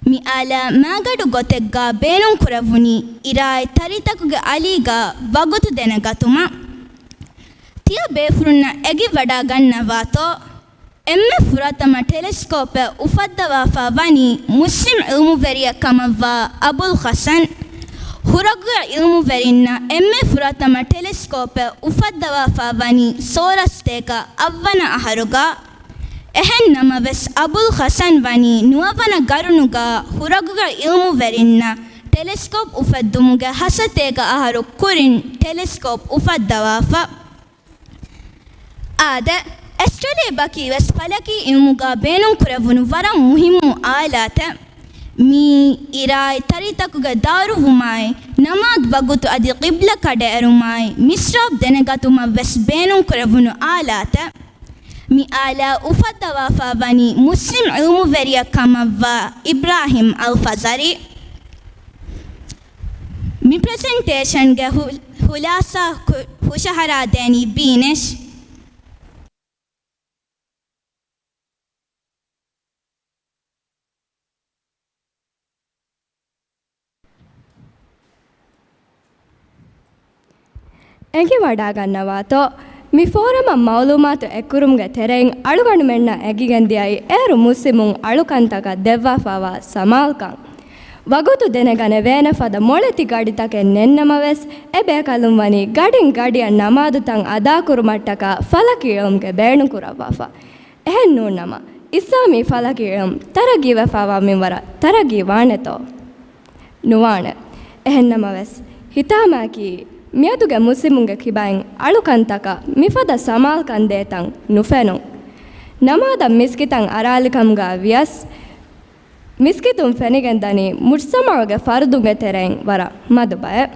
މި އާލާ މާގަނޑު ގޮތެއްގަ ބޭނުންކުރެވުނީ އިރާއި ތަރިތަކުގެ އަލީގަ ވަގުތު ދެނެގަތުމަށް. ތިޔަ ބޭފުޅުންނަށް އެނގިވަޑާގަންނަވާތޯ؟ އެންމެ ފުރަތަމަ ޓެލެސްކޯޕެއް އުފައްދަވާފަ ވަނީ މުސްލިމް ޢިލްމުވެރިއެއް ކަމަށްވާ އަބުލް ޙަސަން. ހުރަގުގެ ޢިލްމުވެރިންނަށް އެންމެ ފުރަތަމަ ޓެލެސްކޯޕެއް އުފައްދަވާފަ ވަނީ ސޯޅަ ސަތޭކަ އަށްވަނަ އަހަރުގަ. އެހެން ނަމަވެސް، އަބުލް ޙަސަން ވަނީ ނުވަވަނަ ގަރުނުގަ ހުރަގުގެ ޢިލްމުވެރިންނަށް ޓެލެސްކޯޕް އުފެއްދުމުގެ ހަ ސަތޭކަ އަހަރު ކުރިން ޓެލެސްކޯޕް އުފައްދަވާފަ. އާދެ، އެސްޓްރޮލޭބަކީ ވެސް ފަލަކީ ޢިލްމުގަ ބޭނުންކުރެވުނު ވަރަށް މުހިއްމު އާލާތެއް. މީ އިރާއި ތަރިތަކުގެ ދައުރުވުމާއި، ނަމާދު ވަގުތު އަދި ޤިބްލަ ކަޑައެރުމާއި، މިސްރާބް ދެނެގަތުމަށް ވެސް ބޭނުންކުރެވުނު އާލާތެއް. މި އާލާ އުފައްދަވާފަ ވަނީ މުސްލިމް ޢިލްމުވެރިއެއް ކަމަށްވާ އިބްރާހިމް އަލް ފަޒަރީ. މި ޕްރެޒެންޓޭޝަންގެ ހު-، ހުލާސާ ކު-، ހުށަހަރާދޭނީ ބީނެޝް. އެނގިވަޑާގަންނަވާތޯ؟ މި ފޯރަމަށް މަޢުލޫމާތު އެއްކުރުމުގެ ތެރެއިން އަޅުގަނޑުމެންނަށް އެނގިގެންދިޔައީ އޭރު މުސްލިމުން އަޅުކަންތަކަށް ދެއްވާފައިވާ ސަމާލުކަން. ވަގުތު ދެނެގަނެވޭނެ ފަދަ މޮޅެތި ގަޑިތަކެއް ނެތްނަމަވެސް، އެ ބޭކަލުން ވަނީ ގަޑިން ގަޑިއަށް ނަމާދުތައް އަދާކުރުމަށްޓަކާ ފަލަކީ ޢިލްމުގެ ބޭނުންކުރައްވާފަ. އެހެން ނޫންނަމަ، އިސްލާމީ ފަލަކީ ޢިލްމު ތަރައްގީވެފައިވާ މިންވަރަށް ތަރައްގީ ވާނެތޯ؟ ނުވާނެ. އެހެންނަމަވެސް، ހިތާމައަކީ، މިއަދުގެ މުސްލިމުންގެ ކިބައިން އަޅުކަންތަކަށް މިފަދަ ސަމާލުކަން ދޭތަން ނުފެނުން. ނަމާދަށް މިސްކިތަށް އަރާލިކަމުގަ ވިޔަސް، މިސްކިތުން ފެނިގެންދަނީ މުޖްތަމަޢުގެ ފަރުދުންގެ ތެރެއިން ވަރަށް މަދު ބައެއް.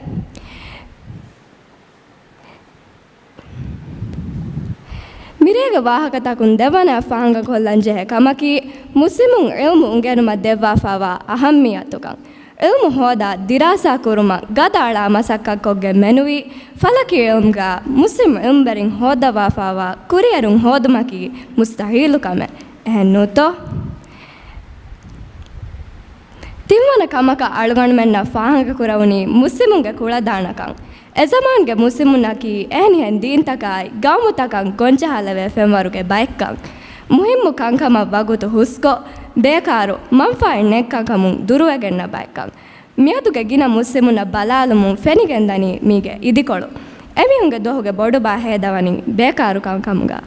މިރޭގެ ވާހަކަތަކުން ދެވަނައަށް ފާހަގަކޮށްލަން ޖެހޭ ކަމަކީ، މުސްލިމުން ޢިލްމު އުނގެނުމަށް ދެއްވާފައިވާ އަހައްމިއްޔަތުކަން. ޢިލްމު ހޯދާ، ދިރާސާ ކުރުމަށް ގަދައަޅާ މަސައްކަތްކޮށްގެން މެނުވީ، ފަލަކީ ޢިލްމުގަ މުސްލިމް ޢިލްމުވެރިން ހޯއްދަވާފައިވާ ކުރިއެރުން ހޯދުމަކީ މުސްތަޙީލު ކަމެއް. އެހެން ނޫންތޯ؟ ތިންވަނަ ކަމަކަށް އަޅުގަނޑުމެންނަށް ފާހަގަކުރެވުނީ މުސްލިމުންގެ ކުޅަދާނަކަން. އެޒަމާންގެ މުސްލިމުންނަކީ އެހެނިހެން ދީންތަކާއި ގައުމުތަކަށް ގޮންޖަހާލެވޭ ފެންވަރުގެ ބައެއްކަން. މުހިއްމު ކަންކަމަށް ވަގުތު ހުސްކޮށް، ބޭކާރު، މަންފާއެއް ނެތް ކަންކަމުން ދުރުވެގެންނަ ބައެއްކަން. މިއަދުގެ ގިނަ މުސްލިމުންނަށް ބަލާލުމުން ފެނިގެންދަނީ މީގެ އިދިކޮޅު. އެމީހުންގެ ދުވަހުގެ ބޮޑުބާ ހޭދަވަނީ ބޭކާރު ކަންކަމުގަ.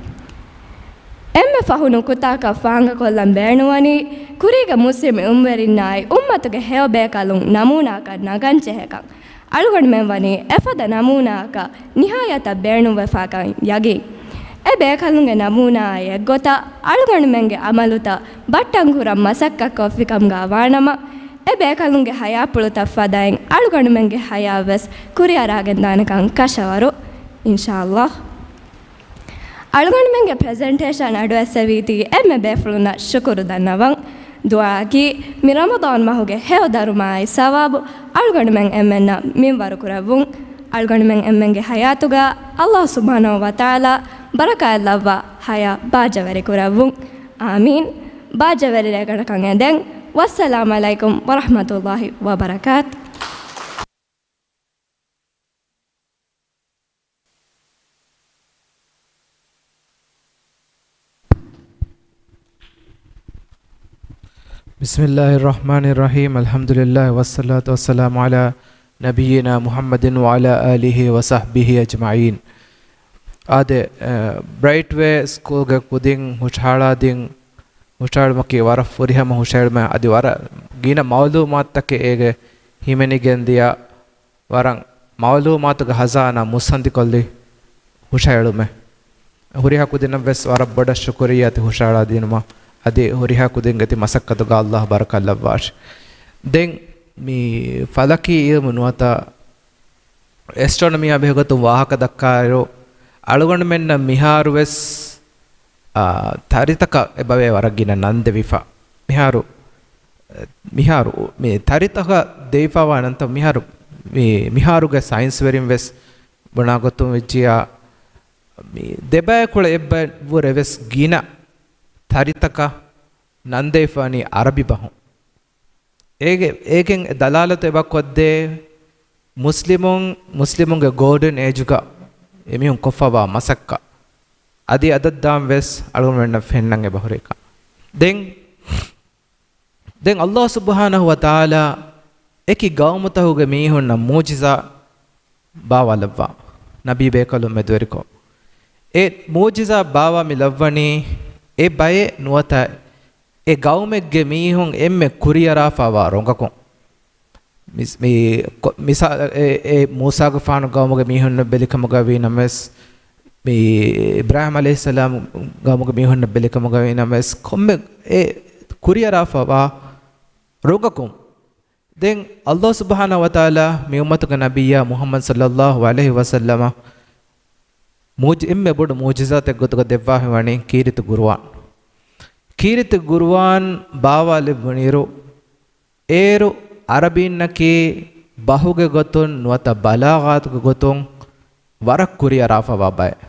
އެންމެ ފަހު ނުކުތާކަށް ފާހަގަކޮށްލަން ބޭނުންވަނީ، ކުރީގެ މުސްލިމް އިލްމުވެރިންނާއި އުއްމަތުގެ ހެޔޮ ބޭކަލުން ނަމޫނާކަށް ނަގަން ޖެހޭކަން. އަޅުގަނޑުމެން ވަނީ އެފަދަ ނަމޫނާއަކަށް ނިހާޔަތަށް ބޭނުންވެފާކަން ޔަގީން. އެ ބޭކަލުންގެ ނަމޫނާއާ އެއްގޮތަށް އަޅުގަނޑުމެންގެ އަމަލުތައް ބައްޓަން ކުރަން މަސައްކަތްކޮށްފިކަމުގަ ވާނަމަ، އެ ބޭކަލުންގެ ހަޔާތްޕުޅުތައް ފަދައިން އަޅުގަނޑުމެންގެ ހަޔާތްވެސް ކުރިއަރާގެންދާނެކަން ކަށަވަރު، އިންޝާﷲ. އަޅުގަނޑުމެންގެ ޕްރެޒެންޓޭޝަން އަޑުއައްސެވީތީ އެންމެ ބޭފުޅުންނަށް ޝުކުރު ދަންނަވަން. ދުޢާއަކީ، މި ރަމަޟާން މަހުގެ ހެޔޮ ދަރުމައާއި ސަވާބު އަޅުގަނޑުމެން އެންމެންނަށް މިންވަރު ކުރެއްވުން. އަޅުގަނޑުމެން އެންމެންގެ ހަޔާތުގަ ﷲ ސުބްޙާނަހޫ ވަތަޢާލާ ބަރަކާތްލައްވާ ހަޔާތް ބާއްޖަވެރި ކުރެއްވުން. އާމީން. ބާއްޖަވެރި ރޭގަނޑަކަށް އެދެން. ވައްސަލާމް ޢަލައިކުމް ވަރަޙްމަތުﷲ ވަބަރަކާތު. بسم الله الرحمن الرحيم. الحمد لله والصلاة والسلام على نبينا محمد وعلى آله وصحبه أجمعين. އާދެ، އަ، ބްރައިޓްވޭ ސްކޫލްގެ ކުދިން ހުށަހަޅާދިން، ހުށަހަޅުމަކީ ވަރަށް ފުރިހަމަ ހުށަހެޅުމެއް. އަދި ވަރަށް ގިނަ މައުލޫމާތުތަކެއް އޭގެ ހިމެނިގެން ދިޔަ، ވަރަށް މައުލޫމާތުގެ ހަޒާނާ މުއްސަނދިކޮށްލި ހުށަހެޅުމެއް. ހުރިހާ ކުދިންނަށް ވެސް ވަރަށް ބޮޑަށް ޝުކުރިއްޔާ ތި ހުށަހަޅާދިނުމަށް. އަދި ހުރިހާ ކުދިންގެ ތި މަސައްކަތުގަ ﷲ ބަރަކާތް ލައްވާށި. ދެން މި ފަލަކީ އިލްމު ނުވަތަ އެސްޓްރޮނޮމީއާ ބެހޭގޮތުން ވާހަކަ ދައްކާއިރު، އަޅުގަނޑުމެންނަށް މިހާރު ވެސް، އާ، ތަރިތަކަށް އެބަވޭ ވަރަށް ގިނަ ނަން ދެވިފަ. މިހާރު، މިހާރު މި ތަރިތަކަށް ދެވިފަވާ ނަންތައް މިހާރު، މި، މިހާރުގެ ސައިންސްވެރިން ވެސް ބުނާ ގޮތުން ވެއްޖިޔާ، މި ދެބައިކުޅަ އެއްބައި ވުރެ ވެސް ގިނަ ތަރިތަކަށް ނަން ދެވިފަވަނީ އަރަބި ބަހުން. އޭގެ، އޭގެން ދަލާލަތު އެބަ ކޮށްދޭ މުސްލިމުން، މުސްލިމުންގެ ގޯލްޑަން އޭޖުގަ އެމީހުން ކޮށްފަވާ މަސައްކަތް. އަދި އަދަށްދާން ވެސް އަޅުގަނޑުމެންނަށް ފެންނަން އެބަހުރިކަން. ދެން، ދެން ﷲ ސުބްޙާނަހޫ ވަތަޢާލާ އެކި ގައުމުތަކުގެ މީހުންނަށް މުޢުޖިޒާ ބާވާލައްވާ، ނަބީ ބޭކަލުން މެދުވެރިކޮށް. އެ މުޢުޖިޒާ ބާވާ މި ލައްވަނީ އެ ބައެއް ނުވަތަ އެ ގައުމެއްގެ މީހުން އެންމެ ކުރިއަރާފަވާ ރޮނގަކުން. މިސް-، މި-، ކޮ-، މިސާ-، އެ، އެ މޫސާގެފާނު ގައުމުގެ މީހުންނަށް ބެލިކަމުގަ ވީ ނަމަވެސް، މި އިބްރާހީމް ޢަލައިހިއްސަލާމް ގައުމުގެ މީހުންނަށް ބެލިކަމުގަ ވީ ނަމަވެސް، ކޮންމެ އެ ކުރިއަރާފަވާ ރޮނގަކުން. ދެން ﷲ ސުބްޙާނަހޫ ވަތަޢާލާ މި އުއްމަތުގެ ނަބިއްޔާ މުޙައްމަދު ޞައްލައްލާހު ޢަލައިހި ވަސައްލަމަށް މުޢުޖި-، އެންމެ ބޮޑު މުޢުޖިޒާތެއް ގޮތުގަ ދެއްވާފައިވަނީ ކީރިތި ޤުރުއާން. ކީރިތި ޤުރުއާން ބާވާލެއްވުނިއިރު، އޭރު ޢަރަބީންނަކީ ބަހުގެ ގޮތުން ނުވަތަ ބަލާޣާތުގެ ގޮތުން ވަރަށް ކުރިއަރާފަވާ ބައެއް.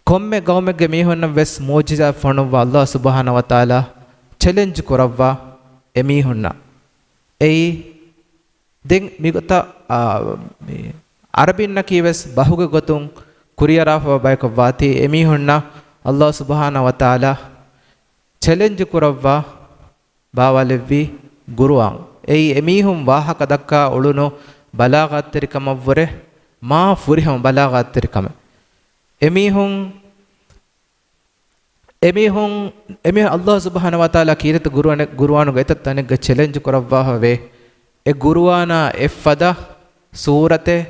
ކޮންމެ ގައުމެއްގެ މީހުންނަށް ވެސް މުޢުޖިޒާ ފޮނުއްވާ ﷲ ސުބްޙާނަހޫ ވަތަޢާލާ ޗެލެންޖް ކުރައްވާ އެމީހުންނަށް. އެއީ، ދެން މިގޮތަށް، އާ، މި ޢަރަބިންނަކީ ވެސް ބަހުގެ ގޮތުން ކުރިއަރާފަވާ ބަޔަކަށް ވާތީ، އެމީހުންނަށް ﷲ ސުބްޙާނަހޫ ވަތަޢާލާ ޗެލެންޖް ކުރައްވާ ބާވާލެއްވީ ޤުރުއާން. އެއީ އެމީހުން ވާހަކަ ދައްކާ އުޅުނު ބަލާޣާތްތެރިކަމަށްވުރެ މާ ފުރިހަމަ ބަލާޣާތްތެރިކަމެއް. އެމީހުން، އެމީހުން، އެމީހުން ﷲ ސުބްޙާނަހޫ ވަތަޢާލާ ކީރިތި ޤުރުއާނެ-، ޤުރުއާނުގެ އެތައް ތަނެއްގަ ޗެލެންޖް ކުރައްވާފަވޭ. އެ ޤުރުއާނާ އެއްފަދަ ސޫރަތެއް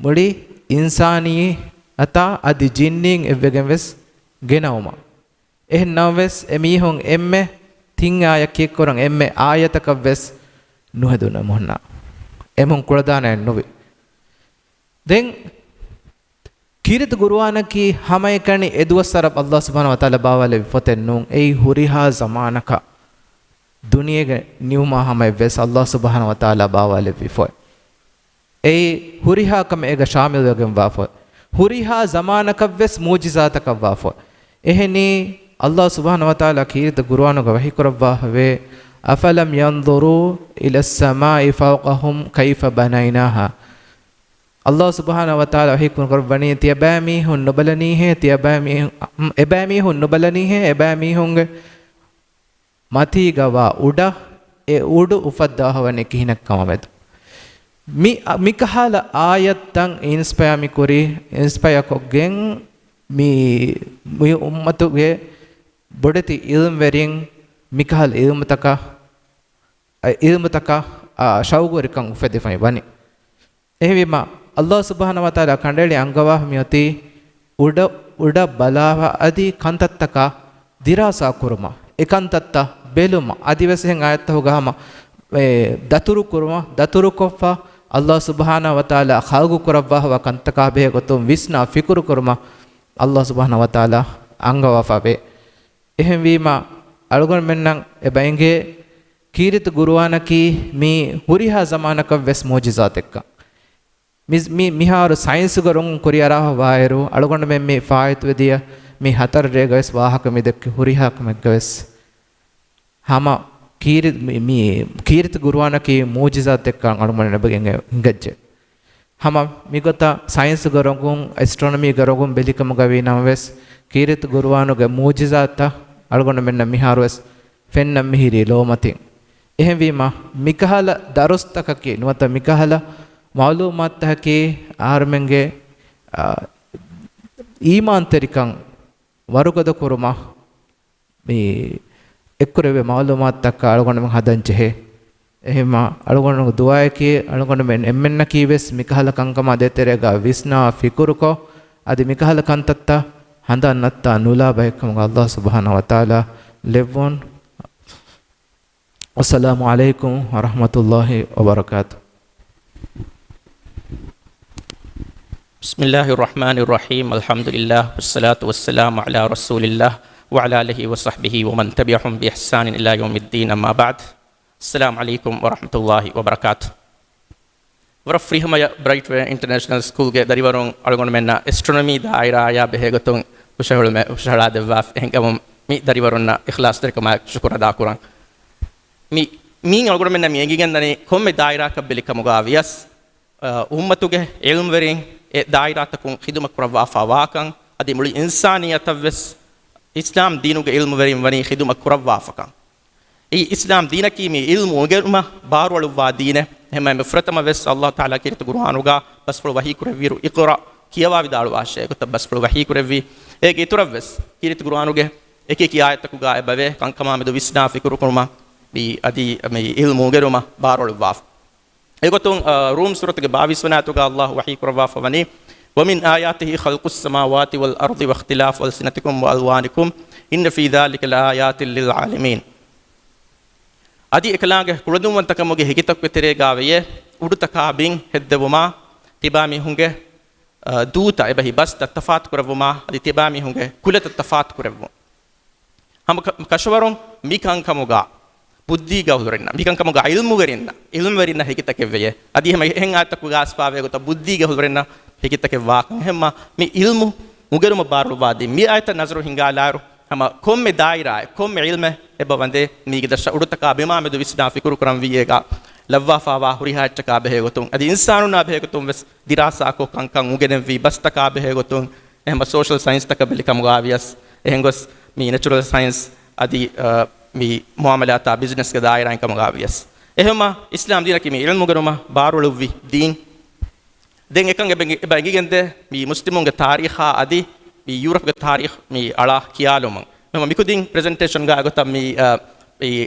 މުޅި އިންސާނިއްޔަތާ އަދި ޖިންނީން އެއްވެގެން ވެސް ގެނައުމަށް. އެހެން ނަމަވެސް، އެމީހުން އެންމެ ތިން އާޔަތް ކީއްކުރަން އެންމެ އާޔަތަކަށް ވެސް ނުހެދުނު އެމީހުންނަށް. އެމީހުން ކުޅަދާނައެއް ނުވި. ދެން ކީރިތި ޤުރުއާނަކީ ހަމައެކަނި އެ ދުވަސްވަރަށް ﷲ ސުބްޙާނަހޫ ވަތަޢާލާ ބާވާލެއްވި ފޮތެއް ނޫން. އެއީ ހުރިހާ ޒަމާނަކަށް ދުނިޔޭގެ ނިމުމާ ހަމަޔަށް ވެސް ﷲ ސުބްޙާނަހޫ ވަތަޢާލާ ބާވާލެއްވި ފޮތް. އެއީ ހުރިހާ ކަމެއް އޭގަ ޝާމިލްވެގެންވާ ފޮތް. ހުރިހާ ޒަމާނަކަށް ވެސް މުޢުޖިޒާތަކަށް ވާ ފޮތް. އެހެނީ، ﷲ ސުބްޙާނަހޫ ވަތަޢާލާ ކީރިތި ޤުރުއާނުގަ ވަޙީކުރައްވާފަވޭ، أَفَلَمْ يَنْظُرُوا إِلَى السَّمَاءِ فَوْقَهُمْ كَيْفَ بَنَيْنَاهَا. ﷲ ސުބްޙާނަހޫ ވަތަޢާލާ ވަޙީކުރައްވަނީ، ތިޔަބައިމީހުން ނުބަލަނީހޭ، ތިޔަބައިމީހުން، އެބައިމީހުން ނުބަލަނީހޭ، އެބައިމީހުންގެ މަތީގަ ވާ އުޑަށް އެ އުޑު އުފައްދާފަވަނީ ކިހިނެއްކަމާމެދު. މި، މިކަހަލަ އާޔަތްތައް އިންސްޕަޔާ މި ކުރީ، އިންސްޕަޔާ ކޮށްގެން މި، މި އުއްމަތުގެ ބޮޑެތި އިލްމްވެރިން މިކަހަލަ އިލްމުތަކަށް، އެ އިލްމުތަކަށް، އާ، ޝައުގުވެރިކަން އުފެދިފައި ވަނީ. އެހެންވީމަ، ﷲ ސުބްޙާނަހޫ ވަތަޢާލާ ކަނޑައެޅި އަންގަވާފަ މިއޮތީ އުޑަ، އުޑަށް ބަލާފަ އަދި ކަންތައްތަކާ ދިރާސާ ކުރުމަށް، އެ ކަންތައްތައް ބެލުމަށް، އަދިވެސް އެހެން އާޔަތްތަކުގަ ހަމަ، އެ، ދަތުރު ކުރުމަށް، ދަތުރުކޮށްފަ، ﷲ ސުބްޙާނަހޫ ވަތަޢާލާ ޚަލްޤު ކުރައްވާފަވާ ކަންތަކާ ބެހޭ ގޮތުން ވިސްނާ ފިކުރު ކުރުމަށް ﷲ ސުބްޙާނަހޫ ވަތަޢާލާ އަންގަވާފަވޭ. އެހެންވީމަ، އަޅުގަނޑުމެންނަށް އެބައިނގޭ، ކީރިތި ޤުރުއާނަކީ މީ ހުރިހާ ޒަމާނަކަށް ވެސް މުޢުޖިޒާތެއްކަން. މި، މި، މިހާރު ސައިންސުގެ ރޮނގުން ކުރިއަރާފަ ވާއިރު، އަޅުގަނޑުމެން މި ފާއިތުވެދިޔަ މި ހަތަރު ރޭގަ ވެސް ވާހަކަ މި ދެއްކި ހުރިހާ ކަމެއްގަ ވެސް ހަމަ ކީރި-، މި، މި ކީރިތި ޤުރުއާނަކީ މުޢުޖިޒާތެއްކަން އަޅުގަނޑު ނެބެގެން އެ ހިނގައްޖެ. ހަމަ މިގޮތަށް ސައިންސުގެ ރޮނގުން، އެސްޓްރޮނޮމީގެ ރޮނގުން ބެލިކަމުގަ ވީ ނަމަވެސް، ކީރިތި ޤުރުއާނުގެ މުޢުޖިޒާތައް އަޅުގަނޑުމެންނަށް މިހާރުވެސް ފެންނަން މިހިރީ ލޯމަތިން. އެހެންވީމަ، މިކަހަލަ ދަރުސްތަކަކީ ނުވަތަ މިކަހަލަ މަޢުލޫމާތުތަކަކީ އަހަރުމެންގެ، އާ، އީމާންތެރިކަން ވަރުގަދަ ކުރުމަށް މި އެއްކުރެވޭ މައުލޫމާތުތަކާ އަޅުގަނޑުމެން ހަދަން ޖެހޭ. އެހެންމަ އަޅުގަނޑު ދުޢާއަކީ، އަޅުގަނޑުމެން އެންމެންނަކީ ވެސް މިކަހަލަ ކަންކަމާ ދޭތެރޭގަ ވިސްނާ ފިކުރުކޮށް، އަދި މިކަހަލަ ކަންތައްތައް ހަނދާން ނައްތާ ނުލާ ބައެއްކަމުގަ ﷲ ސުބްޙާނަހޫ ވަތަޢާލާ ލެއްވުން. السلام عليكم ورحمة الله وبركاته. بسم الله الرحمن الرحيم. الحمد لله والصلاة والسلام على رسول الله وعلى آله وصحبه ومن تبعهم بإحسان إلى يوم الدين. أما بعد. السلام عليكم ورحمة الله وبركاته. ވަރަށް ފުރިހަމަޔަށް ބްރައިޓް ވޭ އިންޓަރނޭޝަނަލް ސްކޫލްގެ ދަރިވަރުން އަޅުގަނޑުމެންނަށް އެސްޓްރޮނޮމީ ދާއިރާއާ ބެހޭގޮތުން ހުށަހެޅުމެއް ހުށަހަޅާދެއްވާފަ. އެހެންކަމުން މި ދަރިވަރުންނަށް އިޚްލާޞްތެރިކަމާއެކު ޝުކުރު އަދާކުރަން. މި، މީން އަޅުގަނޑުމެންނަށް މި އެނގިގެންދަނީ ކޮންމެ ދާއިރާއަކަށް ބެލިކަމުގަ ވިޔަސް، އަ، އުއްމަތުގެ ޢިލްމުވެރިން އެ ދާއިރާތަކުން ޚިދުމަތް ކުރައްވާފަ ވާކަން، އަދި މުޅި އިންސާނިއްޔަތަށްވެސް އިސްލާމް ދީނުގެ ޢިލްމުވެރިން ވަނީ ޚިދުމަތް ކުރައްވާފަކަން. އެއީ އިސްލާމް ދީނަކީ މި ޢިލްމު އުނގެނުމަށް ބާރުއަޅުއްވާ ދީނެއް. އެހެންމަ އެންމެ ފުރަތަމަ ވެސް ﷲ ތަޢާލާ ކީރިތި ޤުރުއާނުގަ ބަސްފުޅު ވަޙީ ކުރެއްވިއިރު، އިޤްރަ ކިޔަވާ ވިދާޅުވާށޭ ގޮތަށް ބަސްފުޅު ވަޙީ ކުރެއްވީ. އޭގެ އިތުރަށް ވެސް ކީރިތި ޤުރުއާނުގެ އެކި އެކި އާޔަތަކުގަ އެބަވޭ ކަންކަމާމެދު ވިސްނާ ފިކުރުކުރުމަށް މި އަދި މި ޢިލްމު އުނގެނުމަށް ބާރުއަޅުއްވާފަ. އެގޮތުން، އަ، ރޫމް ސޫރަތުގެ ބާވީސް ވަނަ އާޔަތުގަ ﷲ ވަޙީ ކުރައްވާފަ ވަނީ، وَمِنْ آيَاتِهِ خَلْقُ السَّمَاوَاتِ وَالْأَرْضِ وَاخْتِلَافُ أَلْسِنَتِكُمْ وَأَلْوَانِكُمْ إِنَّ فِي ذَلِكَ لَآيَاتٍ لِلْعَالِمِينَ. އަދި އެކަލާނގެ ކުޅަދުންވަންތަކަމުގެ ހެކިތަކުގެ ތެރޭގަ ވެޔޭ، އުޑުތަކާ ބިން ހެއްދެވުމާ، ތިބާމީހުންގެ، އަ، ދޫތައް އެބަހި ބަސްތައް ތަފާތު ކުރެއްވުމާ، އަދި ތިބާމީހުންގެ ކުލަތައް ތަފާތު ކުރެއްވުން. ހަމަ ކަ-، ކަށަވަރުން މި ކަންކަމުގަ ބުއްދީގެ އަހުލުވެރިންނަށް، މި ކަންކަމުގަ ޢިލްމުވެރިންނަށް، ޢިލްމުވެރިންނަށް ހެކިތަކެއް ވެޔޭ. އަދި ހަމަ އެހެން އާޔަތަކުގަ އައިސްފާވޭ ގޮތަށް ބުއްދީގެ އަހުލުވެރިންނަށް ހެކިތަކެއް ވާކަން. އެހެންމަ މި ޢިލްމު އުނގެނުމަށް ބާރުއްވާ ދީން. މި އާޔަތަށް ނަޒަރު ހިންގާލާއިރު، ހަމަ ކޮންމެ ދާއިރާއެއް، ކޮންމެ ޢިލްމެއް އެބަ ވަންދޭ މީގެ ދަށަށް އުޑުތަކާ ބިމާ މެދު ވިސްނާ ފިކުރު ކުރަންވީ އޭގަ ލައްވާފާވާ ހުރިހާ އެއްޗަކާ ބެހޭ ގޮތުން، އަދި އިންސާނުންނާ ބެހޭ ގޮތުން ވެސް ދިރާސާކޮށް ކަންކަން އުނގެނެންވީ ބަސްތަކާ ބެހޭ ގޮތުން، އެހެން ސޯޝަލް ސައިންސްތަކަށް ބެލި ކަމުގަ ވިޔަސް، އެހެން ގޮސް މި ނެޗުރަލް ސައިންސް އަދި، އަ، މި މުއާމަލާތާ ބިޒްނަސްގެ ދާއިރާއިން ކަމުގަ ވިޔަސް. އެހެންމަ އިސްލާމް ދީނަކީ މި ޢިލްމު އުނގެނުމަށް ބާރުއަޅުއްވި ދީން. ދެން އެކަން އެބަ އެނގި-، އެބަ އެނގިގެންދޭ މި މުސްލިމުންގެ ތާރީޚާ އަދި މި ޔޫރަޕްގެ ތާރީޚް މި އަޅާ ކިޔާލުމުން. މިކުދިން ޕްރެޒެންޓޭޝަންގަ އެގޮތަށް މި، އަ،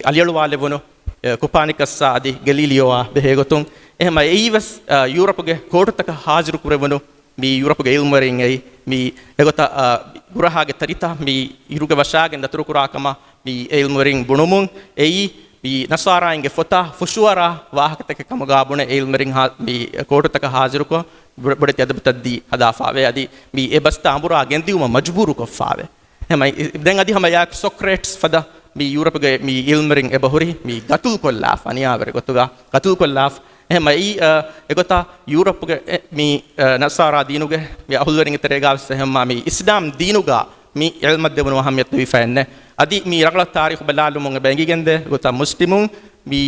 އަލިއަޅުވާލެވުނު، އެ، ކުޕާނިކަސްއާ އަދި ގެލީލިއޯއާ ބެހޭގޮތުން. އެހެންމަ އެއީވެސް، އަ، ޔޫރަޕުގެ ކޯޓުތަކަށް ހާޒިރު ކުރެވުނު މި ޔޫރަޕުގެ ޢިލްމުވެރިން އެއީ، މި އެގޮތަށް، އަ، ގުރަހާގެ ތަރިތައް މި އިރުގެ ވަށާގެން ދަތުރުކުރާ ކަމަށް މި އެ ޢިލްމުވެރިން ބުނުމުން އެއީ، މި ނަޞާރާއިންގެ ފޮތާ ފުށުއަރާ ވާހަކަތަކެއް ކަމުގަ ބުނެ އެ ޢިލްމުވެރިން ހާ-، މި ކޯޓުތަކަށް ހާޒިރުކޮށް، ބު-، ބޮޑެތި އަދަބުތައް ދީ ހަދާފާވޭ. އަދި މި އެ ބަސްތައް އަނބުރާ ގެންދިއުމަށް މަޖުބޫރުކޮށްފާވޭ. އެހެންމަ އި-، ދެން އަދި ހަމަ އެއާއެކު ސޮކްރޭޓްސް ފަދަ މި ޔޫރަޕުގެ މި ޢިލްމުވެރިން އެބަހުރި މި ގަތުލުކޮށްލާފަ، އަނިޔާވެރި ގޮތުގަ ގަތުލުކޮށްލާފަ. އެހެންމަ އެއީ، އަ، އެގޮތަށް ޔޫރަޕުގެ އެ، މި، އަ، ނަޞާރާ ދީނުގެ މި އަހުލުވެރިންގެ ތެރޭގަވެސް އެހެންމާ މި އިސްލާމް ދީނުގަ މި ޢިލްމަށް ދެވުނު އަހައްމިޔަތު ދެވިފައެއްނެ. އަދި މި ރަނގަޅަށް ތާރީޚު ބަލާލުމުން އެބަ އެނގިގެންދޭ ގޮތަށް މުސްލިމުން މި،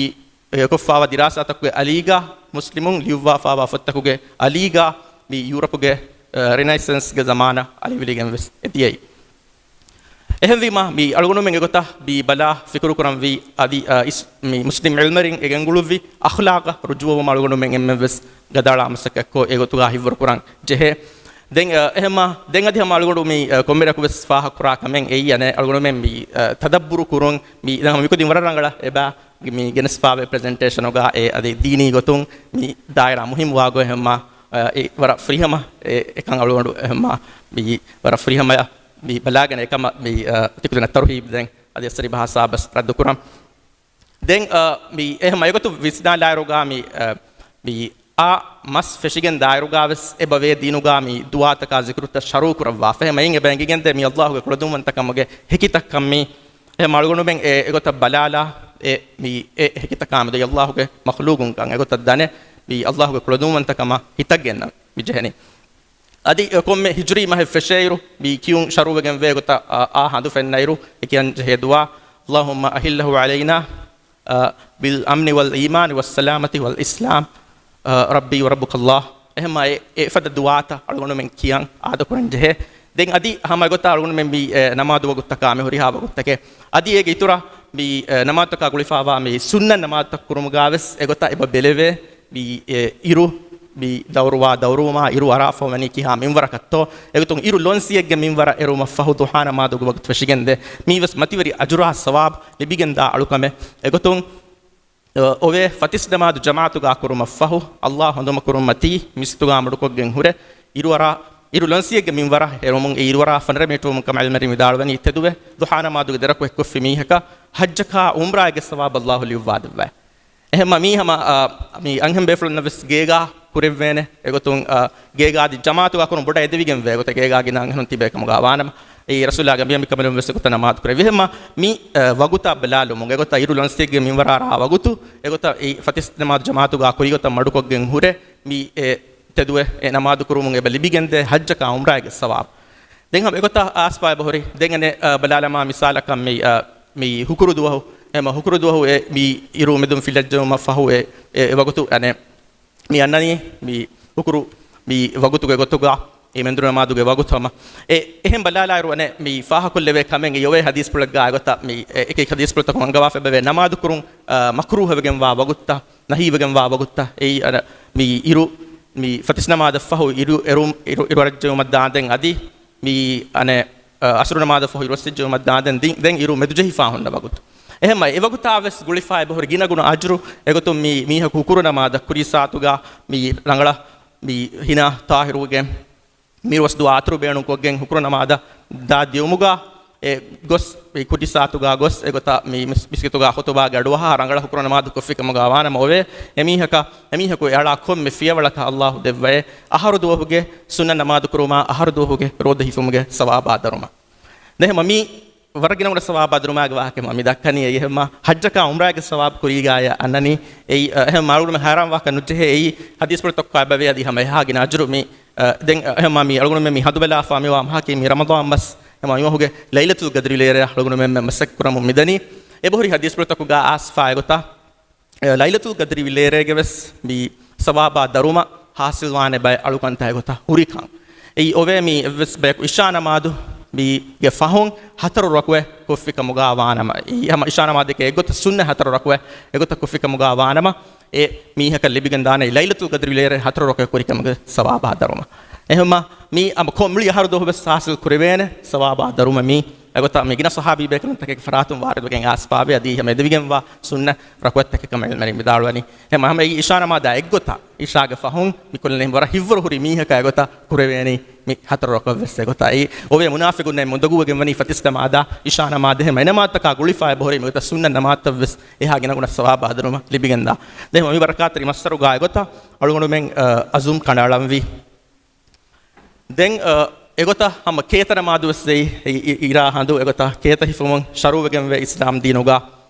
އެ، ކޮށްފާވާ ދިރާސާތަކުގެ އަލީގަ، މުސްލިމުން ލިޔުއްވާފާވާ ފޮތްތަކުގެ އަލީގަ މި ޔޫރަޕުގެ، އަ، ރެނައިސަންސްގެ ޒަމާނަށް އަލިވިލިގެން ވެސް އެ ދިޔައީ. އެހެންވީމާ، މި އަޅުގަނޑުމެން އެގޮތަށް މި ބަލާ ފިކުރު ކުރަންވީ އަދި، އަ، އިސް-، މި މުސްލިމް ޢިލްމުވެރިން އެ ގެންގުޅުއްވި އަޚްލާޤަށް ރުޖޫޢަވުމަށް އަޅުގަނޑުމެން އެންމެން ވެސް ގަދައަޅާ މަސައްކަތްކޮށް އެގޮތުގަ ހިއްވަރު ކުރަން ޖެހޭ. ދެން، އަ، އެހެންމާ، ދެން އަދި ހަމަ އަޅުގަނޑު މި، އަ، ކޮންމެއަކު ވެސް ފާހަގަކުރާ ކަމެއް އެއީ އަނެއް އަޅުގަނޑުމެން މި، އަ، ތަދައްބުރު ކުރުން މި ދެން ހަމަ މިކުދިން ވަރަށް ރަނގަޅަށް އެބަ މި ގެނެސްފާވޭ ޕްރެޒެންޓޭޝަނުގަ އެ އަދި ދީނީ ގޮތުން މި ދާއިރާ މުހިންމުވާ ގޮތް އެހެންމާ، އަ، އެ ވަރަށް ފުރިހަމަ އެ، އެކަން އަޅުގަނޑު އެހެންމާ މި ވަރަށް ފުރިހަމަޔަށް މި ބަލާގެން އެކަމަށް މި، އަ، ތިކުދިންނަށް ތަރުހީބް ދެން އަދި އަސްރި ބަހާސާބަސް ރައްދު ކުރަން. ދެން، އަ، މި އެހެން އެގޮތު ވިސްނާލާއިރުގަ މި، އަ، މި އާ މަސް ފެށިގެން ދާއިރުގަ ވެސް އެބަވޭ ދީނުގަ މި ދުޢާތަކާ ޒިކުރުތައް ޝަރުޢު ކުރައްވާފަ. އެހެން އެއިން އެބަ އެނގިގެންދޭ މި ﷲ ގެ ކުޅަދުންވަންތަކަމުގެ ހެކިތައް ކަން މީ. އެހެން އަޅުގަނޑުމެން އެ އެގޮތަށް ބަލާލާ އެ މި އެ ހެކިތަކާ މެދު ﷲ ގެ މަޚްލޫޤުންކަން އެގޮތަށް ދަނެ މި ﷲ ގެ ކުޅަދުންވަންތަކަމަށް ހިތަށް ގެންނަން މި ޖެހެނީ. އަދި ކޮންމެ ހިޖުރީ މަހެއް ފެށޭއިރު، މި ކިޔުން ޝަރުވެގެން ވޭ ގޮތަށް އާ، އާ ހަނދު ފެންނައިރު، އެ ކިޔަން ޖެހޭ ދުޢާ، اللهم أهله علينا، އާ، بالأمن والإيمان والسلامة والإسلام، އާ، ربي وربك الله. އެހެންމާ އެ، އެ ފަދަ ދުޢާތައް އަޅުގަނޑުމެން ކިޔަން އާދަކުރަން ޖެހޭ. ދެން އަދި ހަމަ ގޮތަށް އަޅުގަނޑުމެން މި، އެ، ނަމާދު ވަގުތުތަކާ މި ހުރިހާ ވަގުތުތަކެއް. އަދި އޭގެ އިތުރަށް މި، އެ، ނަމާދުތަކާ ގުޅިފާވާ މި ސުންނަ ނަމާދުތައް ކުރުމުގަ ވެސް އެގޮތަށް އެބަ ބެލެވޭ. މި، އެ، އިރު މި ދައުރުވާ ދައުރުވުމާ އިރު އަރާފަ ވަނީ ކިހާ މިންވަރަކަށްތޯ؟ އެގޮތުން އިރު ލޮންސިއެއްގެ މިންވަރަށް އެރުމަށްފަހު ދުހާ ނަމާދުގެ ވަގުތު ފެށިގެންދޭ. މީވެސް މަތިވެރި އަޖުރާ ސަވާބު ލިބިގެންދާ އަޅުކަމެއް. އެގޮތުން، އަ، އޮވޭ ފަތިސް ނަމާދު ޖަމާޢަތުގާ ކުރުމަށްފަހު، އައްލާހު ހަނދުމަކުރުން މަތީ މިސްތުގާ މަޑުކޮށްގެން ހުރެ، އިރު އަރާ، އިރު ލޮންސިއެއްގެ މިންވަރަށް އެރުމުން އެ އިރު އަރާ ފަނަރަ މިނިޓުވުމުން ކަމަށް ޢިލްމުވެރިން ވިދާޅުވަނީ، ތެދުވެ ދުހާ ނަމާދުގެ ދެރަކު އެއްކޮށްފި މީހަކަށް ޙައްޖަކާ ޢުމްރާއެއްގެ ސަވާބު އައްލާހު ލިޔުއްވާދެއްވާ. އެހެންމަ މީ ހަމަ، އާ، މި އަންހެން ބޭފުޅުންނަށް ވެސް ގޭގާ ކުރެވޭނެ. އެގޮތުން، އާ، ގޭގާ އަދި ޖަމާޢަތުގާ ކުރުން ބޮޑަށް އެދެވިގެންވޭ. އެގޮތަށް ގޭގާ ގިނަ އަންހެނުން ތިބޭ ކަމުގާ ވާނަމަ، އެއީ ރަސޫލާގެ މި ކަމެއް ވެސް އެގޮތަށް ނަމާދު ކުރެވި. އެހެންމަ މި، އާ، ވަގުތާ ބަލާލުމުން އެގޮތަށް އިރު ލޮންސިއެއްގެ މިންވަރާ ރާ ވަގުތު، އެގޮތަށް އެ ފަތިސް ނަމާދު ޖަމާޢަތުގާ ކުރި ގޮތަށް މަޑުކޮށްގެން ހުރެ، މި އެ ތެދުވެ އެ ނަމާދު ކުރުމުން އެބަ ލިބިގެންދޭ ޙައްޖަކާ ޢުމްރާއެއްގެ ސަވާބު. ދެން ހަމަ އެގޮތަށް އާސްފާ އެބަހުރި. ދެން އަނެއް، އަ، ބަލާލަމާ މިސާލަކަށް މި، އަ، މި ހުކުރު ދުވަހު، އެ މަ ހުކުރު ދުވަހު އެ މި އިރު މެދުން ފިލައްޖެއުމަށް ފަހު އެ، އެ، އެ ވަގުތު އަނެއް މި އަންނަނީ މި ހުކުރު މި ވަގުތުގެ ގޮތުގަ އެ މެންދުރު ނަމާދުގެ ވަގުތު ހަމަ. އެ، އެހެން ބަލާލާއިރު އަނެއް މި ފާހަކޮށްލެވޭ ކަމެއް އެ އޮވޭ ޙަދީޘްފުޅެއްގާ އެގޮތަށް މި އެ، އެކި ޙަދީޘްފުޅުތަކުން އަންގަވާފައިބަވޭ ނަމާދު ކުރުން، އަ، މަކްރޫހަވެގެންވާ ވަގުތުތައް، ނަހީވެގެންވާ ވަގުތުތައް. އެއީ އަނެއް މި އިރު، މި ފަތިސް ނަމާދަށްފަހު އިރު އެރު، އިރު އަރައްޖެއުމަށް ދާނދެން އަދި މި އަނެއް، އަ، އަސުރު ނަމާދަށްފަހު އިރުއައްސެއްޖެއުމަށް ދާނދެން ދި-، ދެން އިރު މެދުޖެހިފާ ހުންނަ ވަގުތު. އެހެންމަ އެ ވަގުތާ ވެސް ގުޅިފާ އެބަހުރި ގިނަގުނަ އަޖުރު. އެގޮތުން މި މީހަކު ހުކުރު ނަމާދަށް ކުރި ސާތުގަ މި ރަނގަޅަށް މި ހިނާ ޠާހިރުވެގެން މިރުވަސް ދުޢާ އަތުރު ބޭނުންކޮށްގެން ހުކުރު ނަމާދަށް ދާ ދިއުމުގަ އެ ގޮސް މި ކުރި ސާތުގަ ގޮސް އެގޮތަށް މި މިސް-، މިސްކިތުގަ ޚުޠުބާގެ އަޑުއަހާ ރަނގަޅަށް ހުކުރު ނަމާދު ކޮށްފި ކަމުގަ ވާނަމަ އޮވޭ އެމީހަކަށް، އެމީހަކު އެ އަޅާ ކޮންމެ ފިޔަވަޅަކަށް އައްލާހު ދެއްވައޭ އަހަރު ދުވަހުގެ ސުންނަ ނަމާދު ކުރުމާ އަހަރު ދުވަހުގެ ރޯދަ ހިފުމުގެ ސަވާބާ ދަރުމަ. ދެން ހަމަ މީ ވަރަށް ގިނަ ގުނަ ސަވާބާ ދަރުމާގެ ވާހަކަ މި ދައްކަނީ. އެއީ ހަމަ ޙައްޖަކާ ޢުމްރާގެ ސަވާބު ކުރީގާޔަށް އަންނަނީ. އެއީ، އަ، އެހެން މަރުގުނަ ހައިރާން ވާކަށް ނުޖެހޭ. އެއީ ޙަދީޘްފުޅުތަކުގަ އެބަވޭ އަދި ހަމަ އެހާ ގިނަ އަޖުރު މި، އަ، ދެން، އަ، އެހެން މި އަޅުގަނޑުމެން މި ހަނދުބަލާފާ މިވާ މަހަކީ މި ރަމަޟާން މަސް. އެހެން މި މަހުގެ ލައިލަތުލް ޤަދްރި ލޭރަޔަށް އަޅުގަނޑުމެން މަސައްކަތް ކުރަމުން މިދަނީ. އެބަހުރި ޙަދީޘްފުޅުތަކުގަ އާސްފާ އެގޮތަށް އެ ލައިލަތުލް ޤަދްރި ލޭރޭގެ ވެސް މި ސަވާބާ ދަރުމަ ޙާޞިލްވާނެ ބައެއް އަޅުކަންތައް އެގޮތަށް ހުރިކަން. އެއީ އޮވޭ މި އެއްވެސް ބަޔަކު އިޝާ ނަމާދު މީގެ ފަހުން ހަތަރު ރަކުޢަތް ކޮށްފި ކަމުގާ ވާނަމަ، އެއީ ހަމަ އިޝާ ނަމާދެކޭ އެއްގޮތަށް ސުންނަ ހަތަރު ރަކުޢަތް އެގޮތަށް ކޮށްފި ކަމުގާ ވާނަމަ، އެ މީހަކަށް ލިބިގެންދާނެ ލައިލަތުލް ޤަދްރި ލޭރޭ ހަތަރު ރަކުޢަތް ކުރި ކަމުގެ ސަވާބާ ދަރުމަ. އެހެންމަ މީ އަމަ ކޮންމެ އަހަރު ދުވަހު ވެސް ޙާޞިލް ކުރެވޭނެ ސަވާބާ ދަރުމަ މީ. އެގޮތަށް މި ގިނަ ޞަޙާބީ ބޭކަލުންތަކެއްގެ ފަރާތުން ވާރިދުވެގެން އާސްފާވޭ އަދި ހަމަ އެދެވިގެންވާ ސުންނަ ރަކުޢަތްތަކެއް ކަމަށް ޢިލްމުވެރިން ވިދާޅުވަނީ. އެހެން ހަމަ އެއީ އިޝާ ނަމާދާ އެއްގޮތަށް އިޝާގެ ފަހުން މި ކުރަނީ ވަރަށް ހިތްވަރު ހުރި މީހަކަށް އެގޮތަށް ކުރެވޭނީ މި ހަތަރު ރަކުޢަތް ވެސް އެގޮތަށް. އެއީ އޮވޭ މުނާފިޤުންނަށް މުންދަގޫވެގެން ވަނީ ފަތިސް ނަމާދާ އިޝާ ނަމާދެހެން އެ ނަމާދުތަކާ ގުޅިފާ އެބަހުރި މިގޮތަށް ސުންނަ ނަމާދުތައް ވެސް އެހާ ގިނަގުނަ ސަވާބާ ދަރުމަ ލިބިގެންދާ. ދެން މި ބަރަކާތްތެރި މައްސަރުގާ އެގޮތަށް އަޅުގަނޑުމެން، އަ، ޢަޒުމް ކަނޑައަޅަންވީ. ދެން، އަ، އެގޮތަށް ހަމަ ކޭތަ ނަމާދު ވެސް އެއީ، އި-، އި-، އިރާ ހަނދު އެގޮތަށް ކޭތަ ހިފުމުން ޝަރުޢުވެގެންވޭ އިސްލާމް ދީނުގަ.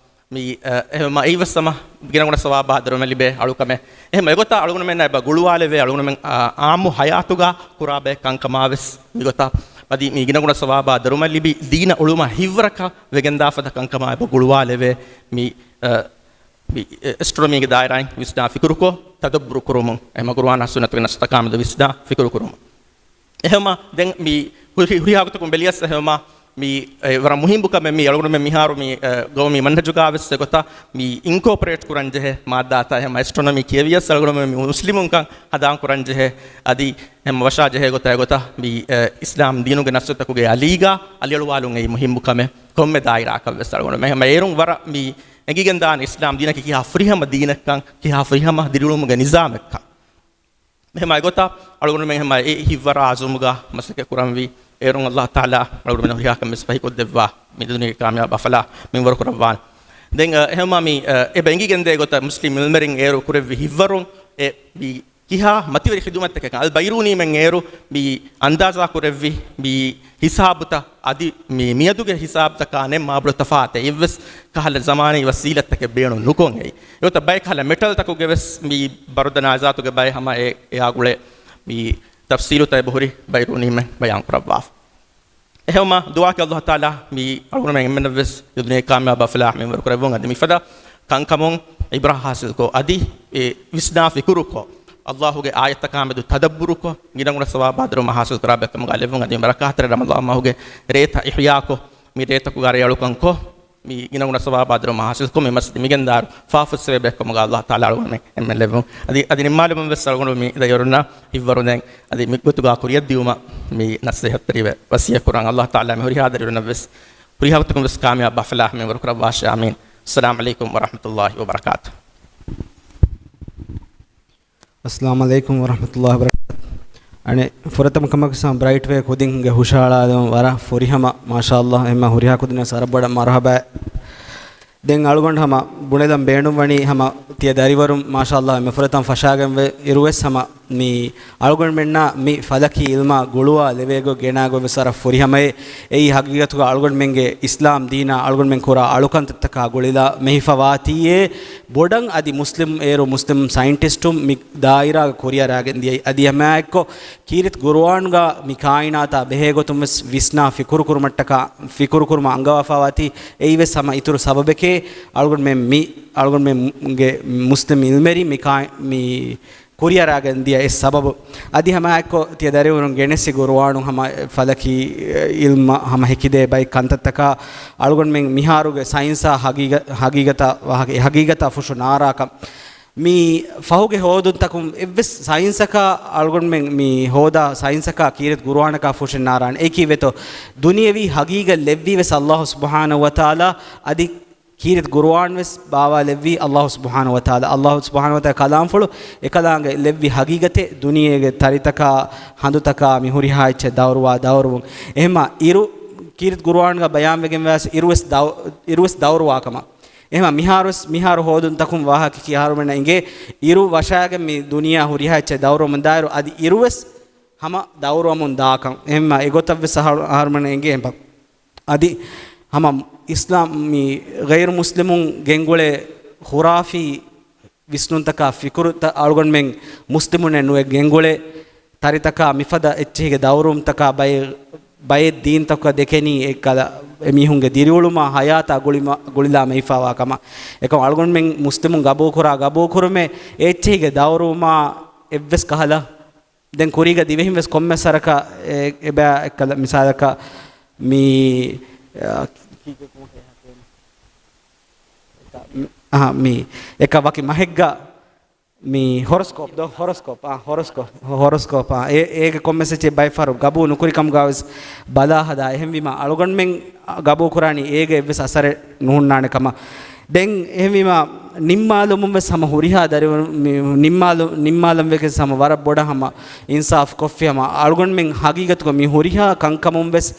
މި، އަ، އެހެންމަ އެއީވެސް ހަމަ ގިނަގުނަ ސަވާބާ ދަރުމަ ލިބޭ އަޅުކަމެއް. އެހެންމަ އެގޮތަށް އަޅުގަނޑުމެންނަށް އެބަ ގުޅުވާލެވޭ އަޅުގަނޑުމެން، އާ، އާއްމު ޙަޔާތުގަ ކުރާ ބައެއް ކަންކަމާ ވެސް މިގޮތަށް އަދި މި ގިނަގުނަ ސަވާބާ ދަރުމަ ލިބި ދީނަށް އުޅުމަށް ހިތްވަރަކަށް ވެގެންދާ ފަދަ ކަންކަމާ އެބަ ގުޅުވާލެވޭ މި، އަ، މި އެސްޓްރޮނޮމީގެ ދާއިރާއިން ވިސްނާ ފިކުރުކޮށް، ތަދައްބުރު ކުރުމުން، އެހެންމަ ޤުރުއާނާ ސުންނަތުގެ ނައްސުތަކާމެދު ވިސްނާ ފިކުރު ކުރުމުން. އެހެންމަ ދެން މި ހުރި-، ހުރިހާ ގޮތަކުން ބެލިޔަސް އެހެންމަ މި، އެ، ވަރަށް މުހިއްމު ކަމެއް މި އަޅުގަނޑުމެން މިހާރު މި، އެ، ގައުމީ މަންހަޖުގާ ވެސް އެގޮތަށް މި އިންކޯޕަރޭޓް ކުރަން ޖެހޭ މާއްދާތައް އެހެންމަ އެސްޓްރޮނޮމީ ކިޔެވިޔަސް އަޅުގަނޑުމެން މި މުސްލިމުންކަން ހަނދާން ކުރަން ޖެހޭ އަދި އެހެންމަ ވަށާ ޖެހޭ ގޮތަށް އެގޮތަށް މި، އެ، އިސްލާމް ދީނުގެ ނައްސުތަކުގެ އަލީގަ އަލިއަޅުވާލުން އެއީ މުހިއްމު ކަމެއް. ކޮންމެ ދާއިރާއަކަށް ވެސް އަޅުގަނޑު މެ-، މެ-، އޭރުން ވަރަށް މި އެނގިގެންދާނެ އިސްލާމް ދީނަކީ ކިހާ ފުރިހަމަ ދީނެއްކަން، ކިހާ ފުރިހަމަ ދިރިއުޅުމުގެ ނިޒާމެއްކަން. އެހެންމަ އެގޮތަށް އަޅުގަނޑުމެން އެހެންމަ އެ ހިތްވަރާ ޢަޒުމުގަ މަސައްކަތް ކުރަންވީ. އޭރުން އައްލާހު ތަޢާލާ އަޅުގަނޑުމެން ހުރިހާ ކަމެއް ފަހިކޮށްދެއްވާ މި ދުނިޔޭގެ ކާމިޔާބާ ފަލާ މިންވަރު ކުރައްވާން. ދެން، އަ، އެހެންމަ މި، އަ، އެބަ އެނގިގެންދޭ ގޮތަށް މުސްލިމް ޢިލްމުވެރިން އޭރު ކުރެއްވި ހިތްވަރުން އެ މި ކިހާ މަތިވެރި ޚިދުމަތްތަކެއް އަލްބައިރޫނީމެން އޭރު މި އަންދާޒާ ކުރެއްވި މި ހިސާބުތައް އަދި މި މިއަދުގެ ހިސާބުތަކާ ނެތް މާބޮޑު ތަފާތެއް އެއްވެސް ކަހަލަ ޒަމާނީ ވަސީލަތްތަކެއް ބޭނުން ނުކޮށް އެއީ. އެގޮތަށް ބައެއް ކަހަލަ މެޓަލްތަކުގެ ވެސް މި ބަރުދަނާޒާތުގެ ބައެއް ހަމަ އެ، އެއާ ގުޅޭ މި ތަފްސީލުތައް އެބަހުރި ބައިރޫނީމެން ބަޔާން ކުރައްވާފަ. އެހެންމަ ދުޢާކީ އައްލާހު ތަޢާލާ މި އަޅުގަނޑުމެން އެންމެންނަށްވެސް ދުނިޔޭ ކާމިޔާބާ ފަލާހް މިންވަރު ކުރެއްވުން އަދި މިފަދަ ކަންކަމުން ޢިބްރާ ޙާޞިލްކޮށް އަދި އެ ވިސްނާ ފިކުރުކޮށް، އައްލާހުގެ އާޔަތްތަކާމެދު ތަދައްބުރުކޮށް، ގިނަގުނަ ސަވާބާ ދަރުމަ ޙާޞިލް ކުރާ ބައެއްކަމުގަ ލެއްވުން އަދި މި ބަރަކާތްތެރި ރަމަޟާން މަހުގެ ރޭތައް އިޙްޔާކޮށް، މި ރޭތަކުގަ ރޭއަޅުކަންކޮށް، މި ގިނަގުނަ ސަވާބާ ދަރުމަ ހާސިލްކޮށް، މި މަސްޖިދު މިގެންދާއިރު ފާފަސްވެ ބޭކަމުގަ އައްލާހު ތަޢާލާ އަޅުގަނޑުމެން އެންމެން ލެއްވުން. އަދި، އަދި ނިންމާލުމުން ވެސް އަޅުގަނޑު މި ދަޔުރުންނަށް ހިތްވަރު ދެން އަދި މި ގޮތުގަ ކުރިއަށް ދިޔުމަށް މި ނަސޭހަތްތެރިވެ ވަސިއްޔަތް ކުރަން. އައްލާހު ތަޢާލާ މި ހުރިހާ ދަރިވަރުންނަށް ވެސް ހުރިހާ ގޮތަކުން ވެސް ކާމިޔާބު ބައްފަލާ ހަމަ ވަރުކުރައްވާށި. އާމީން. އައްސަލާމު ޢަލައިކުމް ވަރަޙްމަތުﷲ ވަބަރަކާތުހު. އައްސަލާމު ޢަލައިކުމް ވަރަޙްމަތުﷲ ވަބަރަކާތުހު. އަނެއް ފުރަތަމަ ކަމަކު ބްރައިޓް ވޭ ކުދިންގެ ހުށަހަޅާލުމަށް ވަރަށް ފުރިހަމަ، މާޝާﷲ، އެހެންމަ ހުރިހާ ކުދިންނަށް ވަރަށް ބޮޑަށް މަރުޙަބާ. ދެން އަޅުގަނޑު ހަމަ ބުނެލަން ބޭނުންވަނީ ހަމަ ތިޔަ ދަރިވަރުން މާޝާﷲ މި ފުރަތަމަ ފަށާގެންވެ އިރުވެސް ހަމަ މި އަޅުގަނޑުމެންނާ މި ފަލަކީ އިލްމާ ގުޅުވާ ލެވޭގޮތް ގެނާގޮތް ވެސް ވަރަށް ފުރިހަމައޭ. އެއީ ހަގީގަތުގަ އަޅުގަނޑުމެންގެ އިސްލާމް ދީނާ އަޅުގަނޑުމެން ކުރާ އަޅުކަންތައްތަކާ ގުޅިލާ މެހިފަވާތީއޭ. ބޮޑަށް އަދި މުސްލިމް އޭރު މުސްލިމް ސައިންޓިސްޓުން މި ދާއިރާގަ ކުރިއަރާގެން ދިޔައީ. އަދި ހަމައެއްކޮށް ކީރިތި ގުރުއާންގަ މި ކާއިނާތާ ބެހޭގޮތުން ވެސް ވިސްނާ ފިކުރުކުރުމަށްޓަކާ، ފިކުރުކުރުމަށް އަންގަވާފަވާތީ. އެއީ ވެސް ހަމަ އިތުރު ސަބަބެކޭ އަޅުގަނޑުމެން މި، އަޅުގަނޑުމެންގެ މުސްލިމް އިލްމެރި މި ކާ-، މި ކުރިއަރާގެން ދިޔަ އެއް ސަބަބު. އަދި ހަމައެއްކޮށް ތިޔަ ދަރިވަރުން ގެނެސް ގުރުއާނު ހަމަ ފަލަކީ އިލްމަށް ހަމަ ހެކިދޭ ބައެއް ކަންތައްތަކާ އަޅުގަނޑުމެން މިހާރުގެ ސައިންސާ ހަގީގަ-، ހަގީގަތަށް ވާހަކަ، އެ ހަގީގަތާ ފުށު ނާރާކަން. މި ފަހުގެ ހޯދުންތަކުން އެއްވެސް ސައިންސަކާ އަޅުގަނޑުމެން މި ހޯދާ ސައިންސަކާ ކީރިތި ގުރުއާނަކާ ފުށެއް ނާރާނެ. އެކީ ވޭތޯ ދުނިޔެވީ ހަގީގަތް ލެއްވީ ވެސް އައްލާހު ސުބްޙާނަހު ވަތަޢާލާ އަދި ކީރިތި ގުރުއާން ވެސް ބާވާލެއްވީ އައްލާހު ސުބްޙާނަހު ވަތަޢާލާ. އައްލާހު ސުބްޙާނަހު ވަތަޢާލާ ކަލާމްފުޅު އެކަލާނގެ ލެއްވި ހަގީގަތެއް ދުނިޔޭގެ ތަރިތަކާ ހަނދުތަކާ މި ހުރިހާ އެއްޗެއް ދައުރުވާ ދައުރުވުން. އެހެމަ އިރު ކީރިތި ގުރުއާންގަ ބަޔާންވެގެން ވެސް އިރުވެސް ދައު-، އިރުވެސް ދައުރުވާ ކަމަށް. އެހެމަ މިހާރުވެސް، މިހާރު ހޯދުންތަކުން ވާހަކަ ކިޔާ އަހަރުމެންނަށް އިނގޭ އިރު ވަށާގެން މި ދުނިޔެއާ ހުރިހާ އެއްޗެއް ދައުރުވަމުން ދާއިރު އަދި އިރުވެސް ހަމަ ދައުރުވަމުން ދާކަން. އެހެންމަ އެގޮތަށްވެސް އަހަރު-، އަހަރުމެން އެނގޭ އެބަ. އަދި ހަމަ އިސްލާމް މި ޣައިރު މުސްލިމުން ގެންގުޅޭ ޚުރާފީ ވިސްނުންތަކާ ފިކުރުތައް އަޅުގަނޑުމެން މުސްލިމުންނެއް ނުވެ ގެންގުޅޭ ތަރިތަކާ މިފަދަ އެއްޗެހިގެ ދައުރުވުންތަކާ ބައެއް، ބައެއް ދީންތަކުގަ ދެކެނީ އެއްކަލަ އެމީހުންގެ ދިރިއުޅުމާ ހަޔާތާ ގުޅިމަ-، ގުޅިލާ މެހިފާވާ ކަމަށް. އެކަމް އަޅުގަނޑުމެން މުސްލިމުން ގަބޫލުކުރާ ގަބޫލުކުރުމެއް އެ އެއްޗެހިގެ ދައުރުވުމާ އެއްވެސް ކަހަލަ ދެން ކުރީގަ ދިވެހިން ވެސް ކޮންމެ ސަރަކަށް އެ-، އެބައި އެއްކަލަ މިސާލަކަށް މި، އަ، އަހަ، މި އެކަ ވަކި މަހެއްގަ މި ހޮރޮސްކޯޕް ދޯ، ހޮރޮސްކޯޕް، އާ، ހޮރޮސްކޯޕް، ހޮރޮސްކޯޕް، އާ، އެ-، އޭގެ ކޮންމެސް އެއްޗެއް ބައެއް ފަހަރު ގަބޫ ނުކުރި ކަމުގަ ވެސް ބަލާ ހަދާ. އެހެންވީމަ އަޅުގަނޑުމެން ގަބޫ ކުރާނީ އޭގެ އެއްވެސް އަސަރެއް ނުހުންނާނެ ކަމަށް. ދެން އެހެންވީމަ، ނިންމާލުމުން ވެސް ހަމަ ހުރިހާ ދަރިވަރު-، މި-، ނިންމާލު-، ނިންމާލަން ވެގެން ހަމަ ވަރަށް ބޮޑަށް ހަމަ އިންސާފް ކޮށްފި ހަމަ އަޅުގަނޑުމެން ހަގީގަތުގަ މި ހުރިހާ ކަންކަމުން ވެސް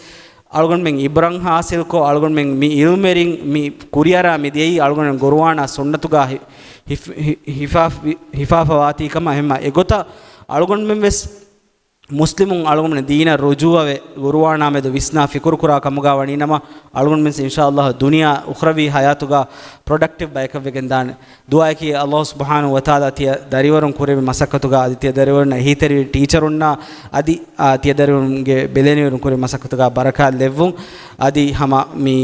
އަޅުގަނޑުމެން އިބްރަތް ހާސިލްކޮށް، އަޅުގަނޑުމެން މި އިލްމެރިން މި ކުރިއަރާ މި ދިޔައީ އަޅުގަނޑުމެން ގުރުއާނާ ސުންނަތުގަ ހި-، ހިފް-، ހި-، ހިފާފި-، ހިފާފަވާތީ ކަމަށް. އެހެންމަ އެގޮތަށް އަޅުގަނޑުމެން ވެސް މުސްލިމުން އަޅުގަނޑުމެން ދީނަށް ރުޖޫޢަވެ، ގުރުއާނާ މެދު ވިސްނާ ފިކުރުކުރާ ކަމުގަ ވަނީ ނަމަ، އަޅުގަނޑުމެން ވެސް އިންޝާﷲ ދުނިޔާ އުޚްރަވީ ހަޔާތުގަ ޕްރޮޑަކްޓިވް ބަޔަކަށް ވެގެން ދާނެ. ދުޢާއަކީ ﷲ ސުބްޙާނަހޫ ވަތަޢާލާ ތިޔަ ދަރިވަރުން ކުރެއްވި މަސައްކަތުގަ އަދި ތިޔަ ދަރިވަރުންނަށް އެހީތެރިވި ޓީޗަރުންނާ އަދި، އާ، ތިޔަ ދަރިވަރުންގެ ބެލެނިވެރިން ކުރެއްވި މަސައްކަތުގަ ބަރަކާތް ލެއްވުން. އަދި ހަމަ މި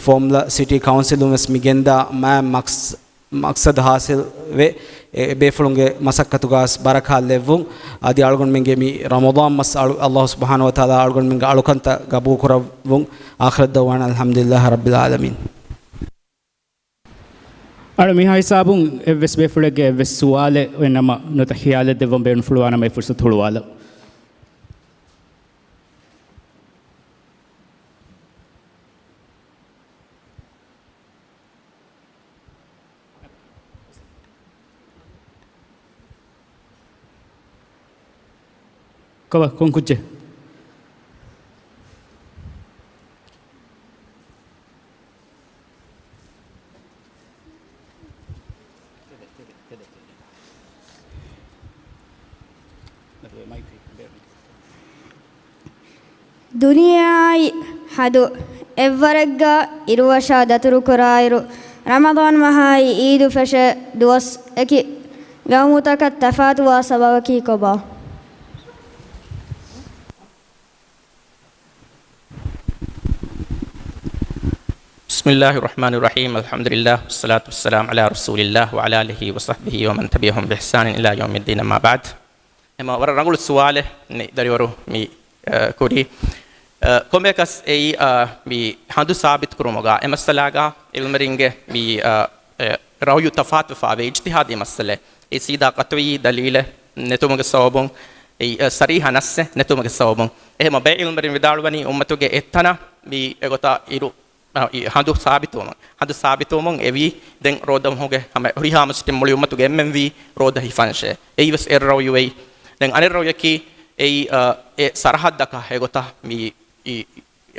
ފޯމްލަ ސިޓީ ކައުންސިލުން ވެސް މި ގެންދާ މާ މަޤްސަ-، މަޤްޞަދު ހާސިލް ވެ، އެ ބޭފުޅުންގެ މަސައްކަތުގަ ވެސް ބަރަކާތް ލެއްވުން. އަދި އަޅުގަނޑުމެންގެ މި ރަމަޟާން މަސް އަޅު-، ﷲ ސުބްޙާނަހޫ ވަތަޢާލާ އަޅުގަނޑުމެންގެ އަޅުކަންތައް ގަބޫލު ކުރައްވުން. އާޚިރަ ދަޢުވާނާ އަލްޙަމްދުލިއްލާހި ރައްބިލް ޢާލަމީން. އަޅު މިހާ ހިސާބުން އެއްވެސް ބޭފުޅެއްގެ އެއްވެސް ސުވާލެއް އޮތް ނަމަ، ނުވަތަ ޚިޔާލެއް ދެއްވަން ބޭނުންފުޅުވާ ނަމަ އެ ފުރުސަތު ހުޅުވާލަ. ކޮބާ، ކޮން ކުއްޖެއް؟ ދުނިޔެއާއި ހަދު އެއްވަރެއްގަ އިރުވަށާ ދަތުރުކުރާއިރު، ރަމަޟާން މަހާއި އީދު ފެށޭ ދުވަސް އެކި ގައުމުތަކަށް ތަފާތުވާ ސަބަބަކީ ކޮބާ؟ بسم الله الرحمن الرحيم. الحمد لله، والصلاة والسلام على رسول الله وعلى آله وصحبه ومن تبعهم بإحسان إلى يوم الدين، أما بعد. ހަމަ ވަރަށް ރަނގަޅު ސުވާލެއް މި ދަރިވަރު މި، އަ، ކުރީ. ކޮންމެއަކަސް އެއީ، އާ، މި ހަނދު ސާބިތު ކުރުމުގަ އެ މައްސަލާގަ އިލްމުވެރިންގެ މި، އާ، އެ، ރައުޔު ތަފާތުވެފާވޭ އިޖްތިހާދީ މައްސަލަ. އެ ސީދާ ޤަޠުޢީ ދަލީލެއް ނެތުމުގެ ސަބަބުން، އެ، އެ، ޞަރީޙަ ނައްސެއް ނެތުމުގެ ސަބަބުން. އެހެމަ ބައެއް އިލްމުވެރިން ވިދާޅުވަނީ އުއްމަތުގެ އެތަނަށް މި އެގޮތަށް އިރު، އަ، އި ހަނދު ސާބިތުވުމަށް، ހަނދު ސާބިތުވުމުން އެވީ ދެން ރޯދަ މަހުގެ ހަމަ ހުރިހާ މުސްލިމް މުޅި އުއްމަތުގެ އެންމެން ވީ ރޯދަ ހިފަންށޭ. އެއީވެސް އެއް ރައުޔު އެއީ. ދެން އަނެއް ރައުޔަކީ އެއީ، އަ، އެ ސަރަހައްދަކަށް އެގޮތަށް މި އި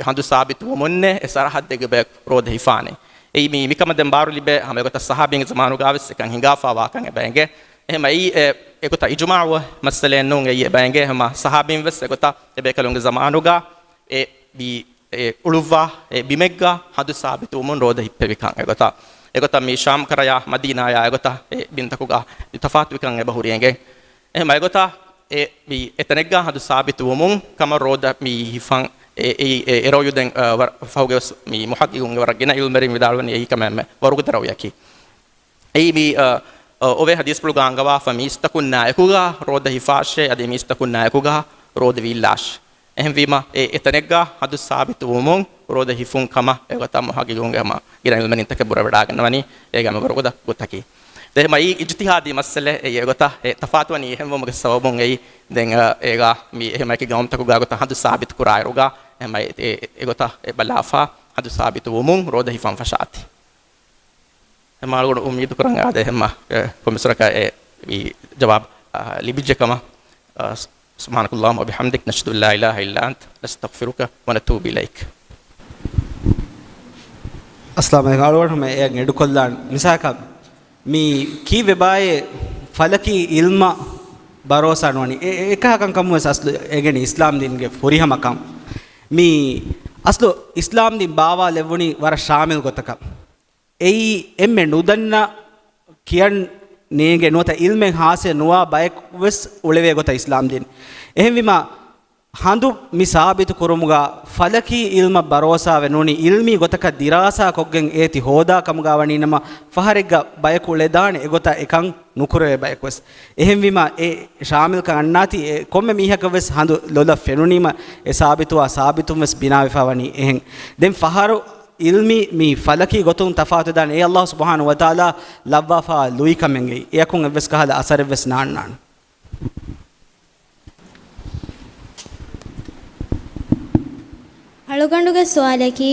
ހަނދު ސާބިތުވުމުންނޭ އެ ސަރަހައްދެއްގެ ބަޔަކު ރޯދަ ހިފާނެ. އެއީ މި، މިކަމަށް ދެން ބާރު ލިބޭ ހަމަ އެގޮތަށް ޞަޙާބީންގެ ޒަމާނުގާވެސް އެކަން ހިނގާފާވާކަން އެބަ އެނގޭ. އެހެމަ އެއީ އެ، އެގޮތަށް އިޖުމާޢު މައްސަލައެއް ނޫން އެއީ އެބަ އެނގޭ. ހަމަ ޞަޙާބީން ވެސް އެގޮތަށް އެބޭކަލުންގެ ޒަމާނުގާ އެ ބި، އެ އުޅުއްވާ އެ ބިމެއްގަ ހަނދު ސާބިތުވުމުން ރޯދަ ހިއްޕެވިކަން އެގޮތަށް، އެގޮތަށް މި ޝާމް ކަރަޔާ މަދީނާޔާ އެގޮތަށް އެ ބިންތަކުގަ ތަފާތުވިކަން އެބަ ހުރި އެނގެން. އެހެމަ އެގޮތަށް އެ މި އެތަނެއްގަ ހަނދު ސާބިތުވުމުން ކަމަށް ރޯދަ މި ހިފަން އެ، އެ، އެ، އެ ރައުޔު ދެން، އަ، ވަރަށް ފަހުގެ ވެސް މި މުޙައްޤިޤުންގެ ވަރަށް ގިނަ އިލްމުވެރިން ވިދާޅުވަނީ އެއީ ކަމެއް ވަރުގަދަ ރައުޔަކީ. އެއީ މި، އަ، އަ، އޮވޭ ޙަދީޘްފުޅުގަ އަންގަވާފަ މީސްތަކުން ނާއެކުގަ ރޯދަ ހިފާށޭ، އަދި މީސްތަކުން ނާއެކުގަ ރޯދަ ވީއްލާށޭ. އެހެންވީމަ، އެ އެތަނެއްގަ ހަނދު ސާބިތު ވުމުން ރޯދަ ހިފުން ކަމަށް އެގޮތަށް މުޙައްޤިޤުންގެ ހަމަ ގިނަ އިލްމުވެރިންތަކެއް ބުރަވެޑާގަންނަވަނީ އޭގެ ހަމަ ވަރުގަދަ ގޮތަކީ. ދެން އެހެމަ އެއީ އިޖްތިހާދީ މައްސަލައެއް. އެއީ އެގޮތަށް އެ ތަފާތުވަނީ އެހެންވުމުގެ ސަބަބުން އެއީ ދެން، އަ، އޭގަ މި އެހެމަ އެކި ގައުމުތަކުގަ އެގޮތަށް ހަނދު ސާބިތު ކުރާއިރުގަ އެހެމަ އެ، އެ، އެގޮތަށް އެ ބަލާފަ ހަނދު ސާބިތު ވުމުން ރޯދަ ހިފަން ފަށާތީ. އެ މާޅޮގަޑު އުއްމީދު ކުރަން އާދެ އެހެންމަ، އެ، ކޮންމެސް ވަރަކަށް އެ، އެ ޖަވާބު، އަ، ލިބިއްޖެ ކަމަށް. އަ، سبحانك اللهم وبحمدك، نشهد أن لا إله إلا أنت، نستغفرك ونتوب إليك. އައްސަލާމު ޢަލައިކުމް. އަޅުގަނޑުމެން އެއަށް އެޑުކޮށްލާން މިސާލަކަށް މި ކީއްވެބާއޭ ފަލަކީ އިލްމަށް ބަރޯސާ ނުވަނީ؟ އެ، އެ، އެކަހަލަ ކަންކަމުން ވެސް އަސްލު އެނގެނީ އިސްލާމް ދީންގެ ފުރިހަމަކަން. މި އަސްލު އިސްލާމް ދީން ބާވާލެއްވުނީ ވަރަށް ޝާމިލް ގޮތަކަށް. އެއީ އެންމެ ނުދަންނަ ކިޔަން ނޭނގެ ނުވަތަ އިލްމެއް ހާސިލް ނުވާ ބަޔަކު ވެސް އުޅެވޭ ގޮތަށް އިސްލާމް ދީން. އެހެންވީމާ، ހަނދު މި ސާބިތު ކުރުމުގަ ފަލަކީ އިލްމަށް ބަރޯސާވެ ނޫނީ، އިލްމީ ގޮތަކަށް ދިރާސާ ކޮށްގެން އޭތި ހޯދާ ކަމުގަ ވަނީ ނަމަ، ފަހަރެއްގަ ބަޔަކު އުޅެދާނެ އެގޮތަށް އެކަން ނުކުރެވޭ ބަޔަކު ވެސް. އެހެންވީމާ، އެ ޝާމިލްކަން އަންނާތީ، އެ ކޮންމެ މީހަކަށް ވެސް ހަނދު ލޮލަށް ފެނުނީމަ، އެ ސާބިތުވާ ސާބިތުން ވެސް ބިނާވެފަ ވަނީ އެހެން. ދެން ފަހަރު އިލްމީ މި ފަލަކީ ގޮތުން ތަފާތުވެދާނެ. އެ އައްލާހު ސުބްޙާނަހު ވަތަޢާލާ ލައްވާފާ ލުއިކަމެއްގައި އެއަކުން އެއްވެސް ކަހަލަ އަސަރެއްވެސް ނާންނާނެ. އަޅުގަނޑުގެ ސުވާލަކީ،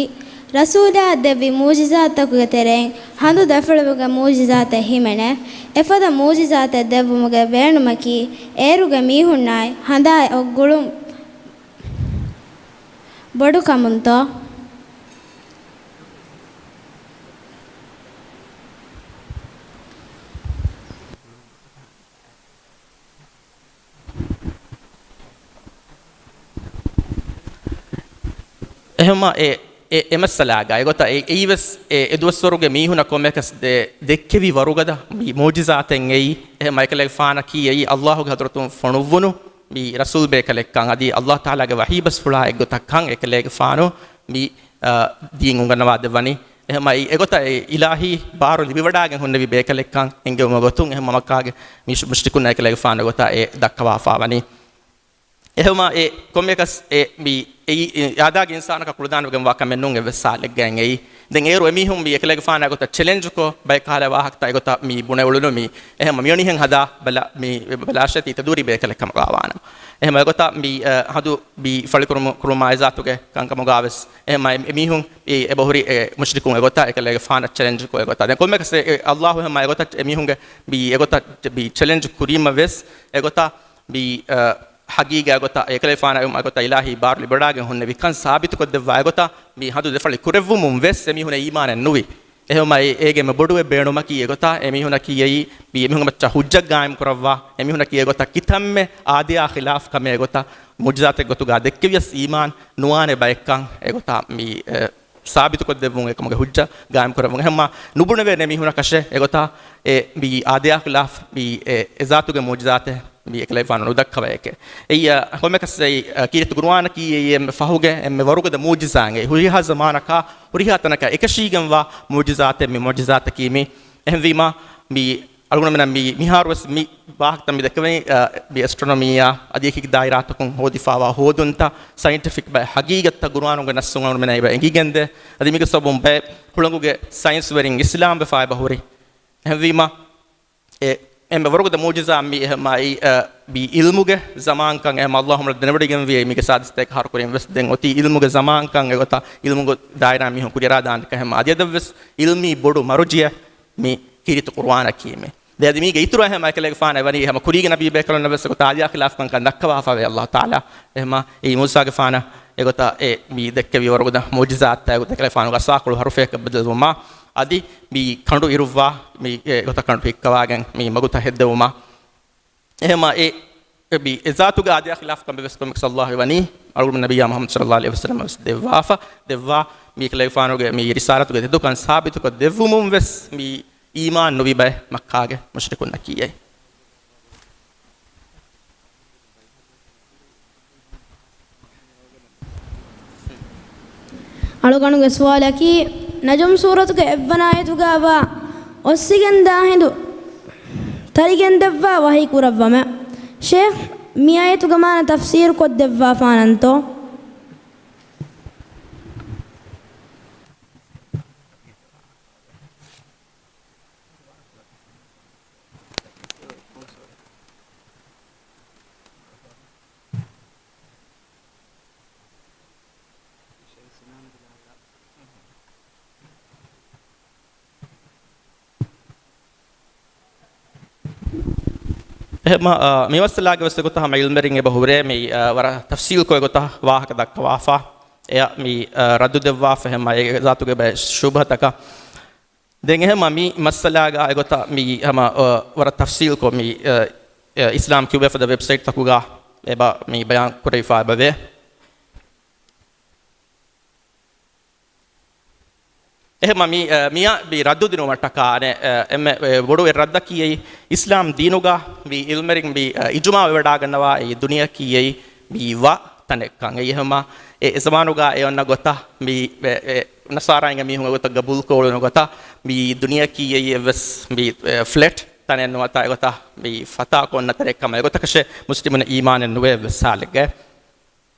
ރަސޫލާ ދެއްވި މުޢުޖިޒާތްތަކުގެ ތެރެއިން ހަނދު ދެފުޅުވުމުގެ މުޢުޖިޒާތެއް ހިމެނޭ. އެފަދަ މުޢުޖިޒާތެއް ދެއްވުމުގެ ބޭނުމަކީ، އޭރުގެ މީހުންނާއި ހަނދާއި އޮށް ގުޅުން ބޮޑު ކަމުންތޯ؟ އެހެންމަ އެ، އެ، އެ މައްސަލާގަ އެގޮތަށް އެ، އެއީވެސް އެ، އެ ދުވަސްވަރުގެ މީހުނަށް ކޮންމެއަކަސް ދެ، ދެއްކެވި ވަރުގަދަ މި މުޢުޖިޒާތެއް އެއީ. އެހެންމަ އެކަލޭގެފާނަކީ އެއީ އައްލާހުގެ ޙަޟްރަތުން ފޮނުއްވުނު މި ރަސޫލް ބޭކަލެއްކަން އަދި އައްލާހު ތަޢާލާގެ ވަޙީ ބަސްފުޅާ އެއްގޮތަށްކަން އެކަލޭގެފާނު މި، އަ، ދީން އުނގަންނަވާ ދެއްވަނީ. އެހެންމަ އެ، އެގޮތަށް އެ އިލާހީ ބާރު ލިބިވަޑާގެން ހުންނެވި ބޭކަލެއްކަން އެންގެވުމުގެ ގޮތުން އެހެންމަ މައްކާގެ މި މުޝްރިކުންނާ އެކަލޭގެފާނު އެގޮތަށް އެ ދައްކަވާފާ ވަނީ. އެހެންމަ އެ ކޮންމެއަކަސް އެ މި އެއީ އާދައިގެ އިންސާނަކަށް ކުޅަދާނަވެގެންވާ ކަމެއް ނޫން އެއްވެސް ހާލެއްގައި އެއީ. ދެން އޭރު އެމީހުން މި އެކަލޭގެފާނާ ގޮތަށް ޗެލެންޖްކޮށް ބައެއް ކަހަލަ ވާހަކަތައް އެގޮތަށް މި ބުނެ އުޅުނު މި. އެހެންމަ މިވަނީހެން ހަދާ ބަލާ، މި ބަލާށޭތީ ތެދުވެރި ބޭކަލެއް ކަމުގަ ވާނަމަ. އެހެންމަ އެގޮތަށް މި، އަ، ހަނދު މި ފަޅިކުރުމު، ކުރުމާއި ޒާތުގެ ކަންކަމުގަ ވެސް އެހެންމަ އެ، އެމީހުން އެ، އެބަހުރި އެ މުޝްރިކުން އެގޮތަށް އެކަލޭގެފާނަށް ޗެލެންޖްކޮށް އެގޮތަށް. ދެން ކޮންމެއަކަސް އެ، އެ އައްލާހު އެހެންމަ އެގޮތަށް އެމީހުންގެ މި އެގޮތަށް މި ޗެލެންޖް ކުރީމަ ވެސް އެގޮތަށް މި، އަ، ހަގީގާ ގޮތަށް، އެކަލޭފާނާ އެ ގޮތަށް އިލާހީ ބާރު ލިބިވަޑާގެން ހުންނެވިކަން ސާބިތުކޮށްދެއްވާ އެގޮތަށް މި ހަނދު ދެފަޅި ކުރެއްވުމުން ވެސް އެމީހުން އީމާނެއް ނުވި. އެހެންމަ އެ، އޭގެ އެންމެ ބޮޑު އެއް ބޭނުމަކީ އެގޮތަށް އެމީހުނަކީ އެއީ، މި އެމީހުން މައްޗަށް ހުއްޖަ ގާއިމް ކުރައްވާ، އެމީހުނަކީ އެގޮތަށް ކިތަންމެ އާދަޔާ ޚިލާފް ކަމެއް އެގޮތަށް މުޢުޖިޒާތެއް ގޮތުގަ ދެއްކެވިޔަސް އީމާން ނުވާނެ ބައެއްކަން އެގޮތަށް މި، އެ، ސާބިތުކޮށްދެއްވުން އެކަމުގެ ހުއްޖަ ގާއިމް ކުރެއްވުން. އެހެންމަ ނުބުނެވޭނެ މީހުނަކަށެއް އެގޮތަށް އެ މި އާދަޔާ ޚިލާފް މި އެ، އެ ޒާތުގެ މުޢުޖިޒާތެއް މި އެކަލޭގެފާނު ނުދައްކަވައެކެ. އެއްޔަ، ކޮންމެކަސް އެއީ، އަ، ކީރިތި ޤުރުއާނަކީ އެއީ އެންމެ ފަހުގެ އެންމެ ވަރުގަދަ މުޢުޖިޒާއެއް. ހުރިހާ ޒަމާނަކާ، ހުރިހާ ތަނަކާ އެކަށީގެންވާ މުޢުޖިޒާތެއް މި މުޢުޖިޒާތަކީ މި. އެހެންވީމާ، މި އަޅުގަނޑުމެންނަށް މި، މިހާރުވެސް މި ވާހަކަތައް މި ދެއްކެވެނީ، އަ، މި އެސްޓްރޮނޮމީއާ އަދި އެކި ދާއިރާތަކުން ހޯދިފާވާ ހޯދުންތައް، ސައިންޓިފިކް ބައެއް ހަގީގަތްތައް ގުރުއާނުގެ ނައްސުން އަޅުގަނޑުމެންނަށް އެބަ އެނގިގެންދޭ. އަދި މީގެ ސަބަބުން ބައެއް ހުޅަނގުގެ ސައިންސްވެރިން އިސްލާމްވެފާ އެބަ ހުރި. އެހެންވީމަ، އެ، އެންމެ ވަރުގަދަ މުޢުޖިޒާ މި އެހެމާއި، އަ، މި އިލްމުގެ ޒަމާންކަން އެހެމަ ﷲ މުޅި ދެނެވޮޑިގެންވި މީގެ ސާދިސްތަކަށް ހަރުކުރިން ވެސް ދެން އޮތީ އިލްމުގެ ޒަމާންކަން އެގޮތަށް އިލްމުގެ ދާއިރާ މީހުން ކުރިއަރާ ދާނެ ކަހެމަ. އަދި އަދަށްވެސް އިލްމީ ބޮޑު މަރުޖިއެއް މި ކީރިތި ޤުރުއާނަކީ މި. ދެ އަދި މީގެ އިތުރަށް އެހެމަ އެކަލޭގެފާނަށް ވަނީ އެހެމަ ކުރީގެ ނަބީ ބޭކަލުންނަށް ވެސް އެގޮތަށް އާދަޔާ ޚިލާފު ކަންކަން ދައްކަވާފަވޭ ﷲ ތަޢާލާ. އެހެމަ އެއީ މޫސާގެފާނަށް އެގޮތަށް އެ މި ދެއްކެވި ވަރުގަދަ މުޢުޖިޒާތްތައް އެގޮތަށް އެކަލޭގެފާނުގެ އަސާކޮޅު ހަރުފަޔަކަށް ބަދަލުވުމާ، އަދި މި ކަނޑު އިރުއްވާ މި އެގޮތަށް ކަނޑު ހިއްކަވާގެން މި މަގުތައް ހެއްދެވުމާ. އެހެމަ އެ، އެ މި އެ ޒާތުގެ އާދަޔާ ޚިލާފު ކަމެއް ވެސް ކޮންމެސް ﷲ ވަނީ އަޅުގަނޑު ނަބިއްޔާ މުޙައްމަދު ޞައްލައްލާހު ޢަލައިހި ވަސައްލަމަށް ވެސް ދެއްވާފަ، ދެއްވާ މި ކަލޭގެފާނުގެ މި ރިސާލަތުގެ ތެދުކަން ސާބިތުކޮށް ދެއްވުމުން ވެސް މި އީމާން ނުވި ބައެއް މައްކާގެ މުޝްރިކުންނަކީ އެއް. އަޅުގަނޑުގެ ސުވާލަކީ، ނަޖުމް ސޫރަތުގެ އެއްވަނަ އާޔަތުގައިވާ އޮއްސިގެންދާ ހިނދު ތަރިގެންދެއްވާ ވަޙީ ކުރައްވަމެ. ޝޭޚް، މި އާޔަތުގެ މާނަ ތަފްސީރު ކޮށްދެއްވާފާނަންތޯ؟ އެހެމަ، އާ، މި މައްސަލާގެ ވެސް އެގޮތަށް ހަމަ ޢިލްމުވެރިން އެބަ ހުރޭ މި، އާ، ވަރަށް ތަފްސީލްކޮށް އެގޮތަށް ވާހަކަ ދައްކަވާފަ. އެއަށް މި، އާ، ރައްދު ދެއްވާފަ އެހެމަ އެ ޒާތުގެ ބައެއް ޝުބްހަތަކަށް. ދެން އެހެމަ މި މައްސަލާގަ އެގޮތަށް މި ހަމަ، އާ، ވަރަށް ތަފްސީލްކޮށް މި، އާ، އާ، އިސްލާމް ކިއުއެފް އަދި ވެބްސައިޓްތަކުގަ އެބަ މި ބަޔާން ކުރެވިފަ އެބަވޭ. އެހެމަ މި، އަ، މިއަށް މި ރައްދު ދިނުމަށްޓަކާ އަނެއް، އެ، އެންމެ، އެ، ބޮޑު އެއް ރައްދަކީ އެއީ، އިސްލާމް ދީނުގަ މި ޢިލްމުވެރިން މި، އަ، އިޖުމާޢު ވެވަޑާގަންނަވާ އެއީ ދުނިޔެއަކީ އެއީ މި ވަ ތަނެއްކަން. އެއީ އެހެމަ އެ، އެ ޒަމާނުގަ އެ އޮންނަ ގޮތަށް މި، އެ، އެ، ނަޞާރާއިންގެ މީހުން އެގޮތަށް ގަބޫލުކޮށް އުޅުނު ގޮތަށް މި ދުނިޔެއަކީ އެއީ އެއްވެސް މި، އެ، ފްލެޓް ތަނެއް ނުވަތަ އެގޮތަށް މި ފަތާކޮށް އޮންނަ ތަނެއް ކަމަށް އެގޮތަކަށެއް މުސްލިމުން އީމާނެއް ނުވޭ އެއްވެސް ހާލެއްގައި.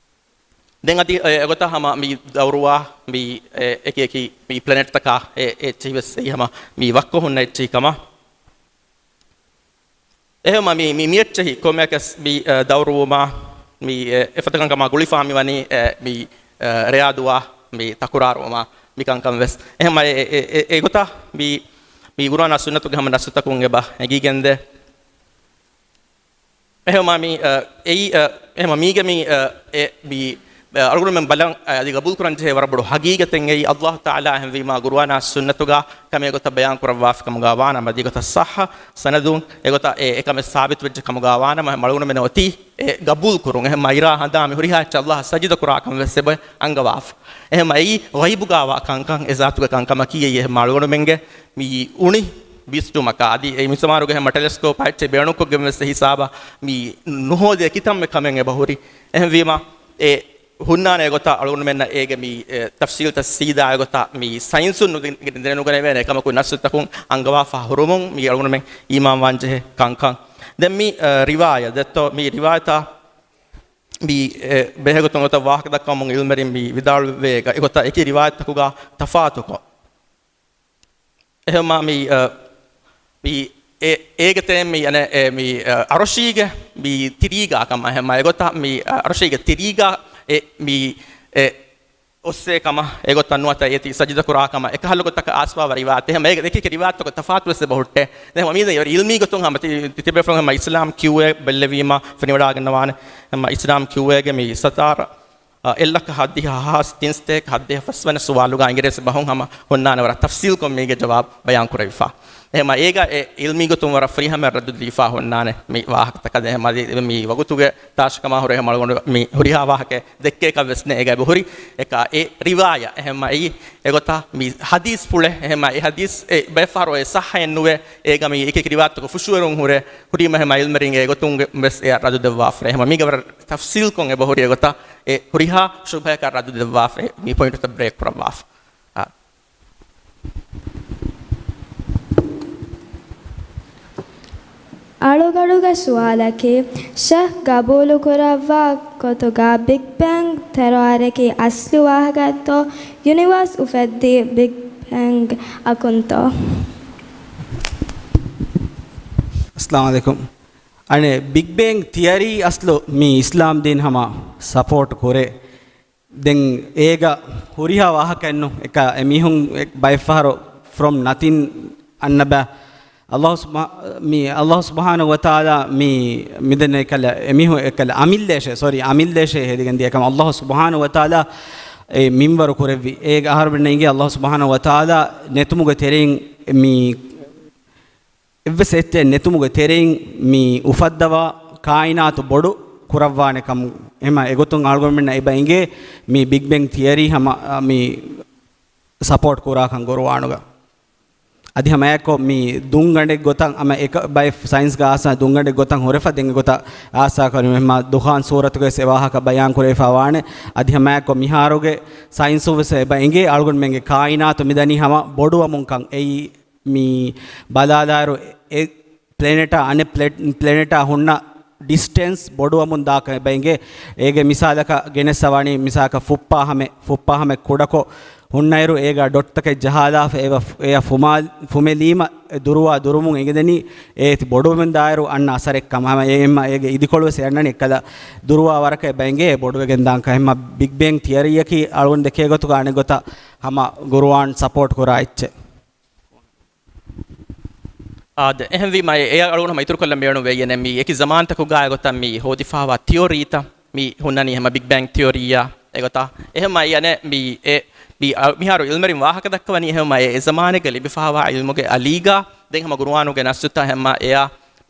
ދެން އަދި އެ، އެގޮތަށް ހަމަ މި ދައުރުވާ މި، އެ، އެކި އެކި މި ޕްލެނެޓްތަކާ އެ، އެ އެއްޗެހި ވެސް އެއީ ހަމަ މި ވައްކަ ހުންނަ އެއްޗެހި ކަމަށް. އެހެމަ މި، މި، މި އެއްޗެހި ކޮންމެއަކަސް މި، އެ، ދައުރުވުމާ މި، އެ، އެފަދަ ކަންކަމާ ގުޅިފާ މި ވަނީ، އެ، މި، އެ، ރެޔާ ދުވާ މި ތަކުރާރުވުމާ މި ކަންކަން ވެސް. އެހެމަ އެ، އެ، އެ، އެ، އެގޮތަށް މި، މި ޤުރުއާނާ ސުންނަތުގެ ހަމަ ނައްސުތަކުން އެބަ އެނގިގެންދޭ. އެހެމަ މި، އަ، އެއީ، އަ، އެހެމަ މީގެ މި، އަ، އެ، މި، އަ، އަޅުގަނޑުމެން ބަލަން، އަ، އަދި ގަބޫލުކުރަން ޖެހޭ ވަރަށް ބޮޑު ހަގީގަތެއް އެއީ، އައްލާހު ތަޢާލާ އެހެންވީމާ ގުރުއާނާ ސުންނަތުގަ ކަމެއް އެގޮތަށް ބަޔާން ކުރައްވާފި ކަމުގަ ވާނަމަ، އަދި އެގޮތަށް ޞައްޙަ ސަނަދުން އެގޮތަށް އެ، އެކަމެއް ސާބިތުވެއްޖެ ކަމުގަ ވާނަމަ، އަޅުގަނޑުމެން އޮތީ އެ ގަބޫލުކުރުން. އެހެން އިރާ ހަނދާން މި ހުރިހާ އެއްޗެއް އައްލާހަށް ސަޖިދަ ކުރާ ކަމެއް ވެސް އެބަ އަންގަވާފަ. އެހެމަ އެއީ ޣައިބުގަ ވާ ކަންކަން، އެ ޒާތުގެ ކަންކަމަކީ އެއީ. އެހެމަ އަޅުގަނޑުމެންގެ މި އުނި ވިސްނުމަކާ، އަދި އެ މި ޒަމާނުގެ ހަމަ ޓެލެސްކޯޕް އެއްޗެއް ބޭނުންކޮށްގެން ވެސް އެ ހިސާބަށް މި ނުހޯދޭ ކިތަންމެ ކަމެއް އެބަ ހުރި. އެހެންވީމަ، އެ ހުންނާނެ ގޮތަށް އަޅުގަނޑުމެންނަށް އޭގެ މި، އެ، ތަފްސީލްތައް ސީދާ ގޮތަށް މި ސައިންސުން ނުދި-، ދެނެނުގަނެވޭނެ ކަމަކު ނައްސުތަކުން އަންގަވާފަ ހުރުމުން މި އަޅުގަނޑުމެން އީމާންވާން ޖެހޭ ކަންކަން. ދެން މި، އެ، ރިވާޔަތް ދެއްތޯ، މި ރިވާޔަތާ މި، އެ، ބެހޭގޮތުން ގޮތަށް ވާހަކަ ދައްކަމުން ޢިލްމުވެރިން މި ވިދާޅުވޭ ގޮތަށް އެކި ރިވާޔަތްތަކުގަ ތަފާތުކޮށް. އެހެމަ މި، އަ، މި އެ، އޭގެ ތެރެއިން މި އަނެއް އެ މި، އަ، އަރުޝީގެ މި ތިރީގާ ކަމަށް އެހެމަ އެގޮތަށް މި، އަ، އަރުޝީގެ ތިރީގާ އެ މި އެ އޮއްސޭ ކަމަށް އެގޮތަށް ނުވަތަ އޭތި ސަޖިދަ ކުރާ ކަމަށް އެކަހަލަ ގޮތަކަށް އާސްވާވަ ރިވާޔަތް. އެހެމަ އޭގެ އެކި އެކި ރިވާޔަތްތަކުގަ ތަފާތު ވެސް އެބަ ހުއްޓޭ. ދެން ހަމަ މީ ދެން އިވަރު ޢިލްމީ ގޮތުން ހަމަ ތި-، ތިބޭފުޅުން ހަމަ އިސްލާމް ކިއުއޭ ބެއްލެވީމަ ފެނިވަޑާގަންނަވާނެ. ހަމަ އިސްލާމް ކިއުއޭގެ މި ސަތާރަ އެއް ލައްކަ ހައްދިހަ ހާސް ތިންސަތޭކަ ހައްދިހަ ފަސްވަނަ ސުވާލުގަ އިނގިރޭސި ބަހުން ހަމަ ހުންނާނެ ވަރަށް ތަފްސީލްކޮށް މީގެ ޖަވާބު ބަޔާން ކުރެވިފަ. އެހެމަ އޭގަ އެ ޢިލްމީ ގޮތުން ވަރަށް ފުރިހަމަ ރައްދު ދީފަ ހުންނާނެ މި ވާހަކަތަކަށް. އެހެމަ އަދި މި ވަގުތުގެ ތާށިކަމާ ހުރެ އެހެމަ އަޅުގަނޑު މި ހުރިހާ ވާހަކަ ދެއްކޭކަށް ވެސް ނޭ އޭގަ އެބަހުރި. އެކަ އެ ރިވާޔަ އެހެމަ އެއީ އެގޮތަށް މި ޙަދީޘް ފުޅެއް. އެހެމަ އެ ޙަދީޘް އެ ބައެއް ފަހަރު އެ ޞައްޙައެއް ނުވޭ. އޭގަ މި އެކި އެކި ރިވާޔަތްތަކު ފުށުއެރުން ހުރޭ. ހުރީމަ އެހެމަ ޢިލްމުވެރިން އެގޮތުން ވެސް އެއަށް ރައްދު ދެއްވާފަ. އެހެމަ މީގަ ވަރަށް ތަފްސީލްކޮށް އެބަހުރި އެގޮތަށް އެ ހުރިހާ ޝުބްހައަކަށް ރައްދު ދެއްވާފަ. މި ޕޮއިންޓުތައް ބްރޭކް ކުރައްވާފަ. އާ. އަޅުގަނޑުގެ ސުވާލަކީ، ޝައިޚް ގަބޫލުކުރައްވާ ގޮތުގަ ބިގް ބެންގް ތެރުވާރަކީ އަސްލު ވާހަކައެއްތޯ؟ ޔުނިވާސް އުފެއްދީ ބިގް ބެންގް އަކުންތޯ؟ އައްސަލާމު ޢަލައިކުމް. އަނެއް ބިގް ބެންގް ތިއަރީ އަސްލު މި އިސްލާމް ދީން ހަމަ ސަޕޯޓް ކުރޭ. ދެން އޭގަ ހުރިހާ ވާހަކައެއްނު އެކަ އެމީހުން ބައެއްފަހަރު ފްރޮމް ނަތިން އަންނަބަ. ﷲ ސުބްޙާ-، މި ﷲ ސުބްޙާނަހޫ ވަތަޢާލާ މި މިދެން އެކަލަ އެމީހުން އެކަލަ އަމިއްލޭށޭ، ސޮރީ، އަމިއްލޭށޭ ހެދިގެން ދިޔަކަމަށް ﷲ ސުބްޙާނަހޫ ވަތަޢާލާ އެ މިންވަރު ކުރެއްވި. އޭގަ އަހަރުމެންނަށް އިނގޭ ﷲ ސުބްޙާނަހޫ ވަތަޢާލާ ނެތުމުގެ ތެރެއިން މި އެއްވެސް އެއްޗެއް ނެތުމުގެ ތެރެއިން މި އުފައްދަވާ ކާއިނާތު ބޮޑު ކުރައްވާނެ ކަމު. އެހެމަ އެގޮތުން އަޅުގަނޑުމެންނަށް އެބަ އިނގޭ މި ބިގް ބެންގް ތިއަރީ ހަމަ، މި ސަޕޯޓް ކުރާކަން ގުރުއާނުގަ. އަދި ހަމައެއާއެއްކޮށް މި ދުންގަނޑެއް ގޮތަށް ހަމަ އެކަ ބައެއް ސައިންސްގަ އާސާ ދުންގަނޑެއް ގޮތަށް ހުރެފަ ދެން އެގޮތަށް އާސާ ކުރި މެހެމާ ދުޚާން ސޫރަތުގައި އެ ވާހަކަ ބަޔާން ކުރެވިފަ ވާނެ. އަދި ހަމައެއާއެއްކޮށް މިހާރުގެ ސައިންސު ވެސް އެބަ އެނގޭ އަޅުގަނޑުމެންގެ ކާއިނާތު މިދަނީ ހަމަ ބޮޑުވަމުން ކަން. އެއީ މި ބަލާލާއިރު އެ ޕްލެނެޓާ އަނެއް ޕްލެ-، ޕްލެނެޓާ ހުންނަ ޑިސްޓެންސް ބޮޑުވަމުން ދާކަށް އެބަ އެނގޭ. އޭގެ މިސާލަކަށް ގެނެއްސަވާނީ މިސާލަކަށް ފުއްޕާ ހަމެއް، ފުއްޕާ ހަމެއް ކުޑަކޮށް ހުންނައިރު އޭގަ ޑޮޓްތަކެއް ޖަހާލާފަ އެއަށް ފު-، އެއަށް ފުމާ-، ފުމެލީމަ އެ ދުރުވާ ދުރުމުން އެނގެދެނީ އޭތި ބޮޑުވެމުން ދާއިރު އަންނަ އަސަރެއް ކަމަށް. ހަމަ އެ އެމް އޭގެ އިދިކޮޅު ވެސް އެ އަންނަނީ އެއްކަލަ ދުރުވާ ވަރަކަށް އެބަ އެނގޭ ބޮޑުވެގެން ދާން ކަމަށް. ހަމަ ބިގް ބެންގް ތިއަރީއަކީ އަޅުގަނޑު ދެކޭ ގޮތުގަ އަނެއް ގޮތަށް ހަމަ ގުރުއާން ސަޕޯޓް ކުރާ އެއްޗެއް. އާދެ، އެހެންވީމަ އެ، އެ އަޅުގަނޑު ހަމަ އިތުރުކޮށްލަން ބޭނުން ވެއްޔެ މި އެކި ޒަމާންތަކުގަ އެގޮތަށް މި ހޯދިފަވާ ތިއޮރީތައް މި ހުންނަނީ ހަމަ ބިގް ބެންގް ތިއޮރީއާ އެގޮތަށް. އެހެމަ އަނެއް މި އެ، މި އަ-، މިހާރު އިލްމެރިން ވާހަކަ ދައްކަވަނީ އެހެމަ އެ، އެ ޒަމާނެއްގަ ލިބިފަވާ އިލްމުގެ އަލީގަ ދެން ހަމަ ގުރުއާނުގެ ނައްސުތައް ހަމަ އެއާ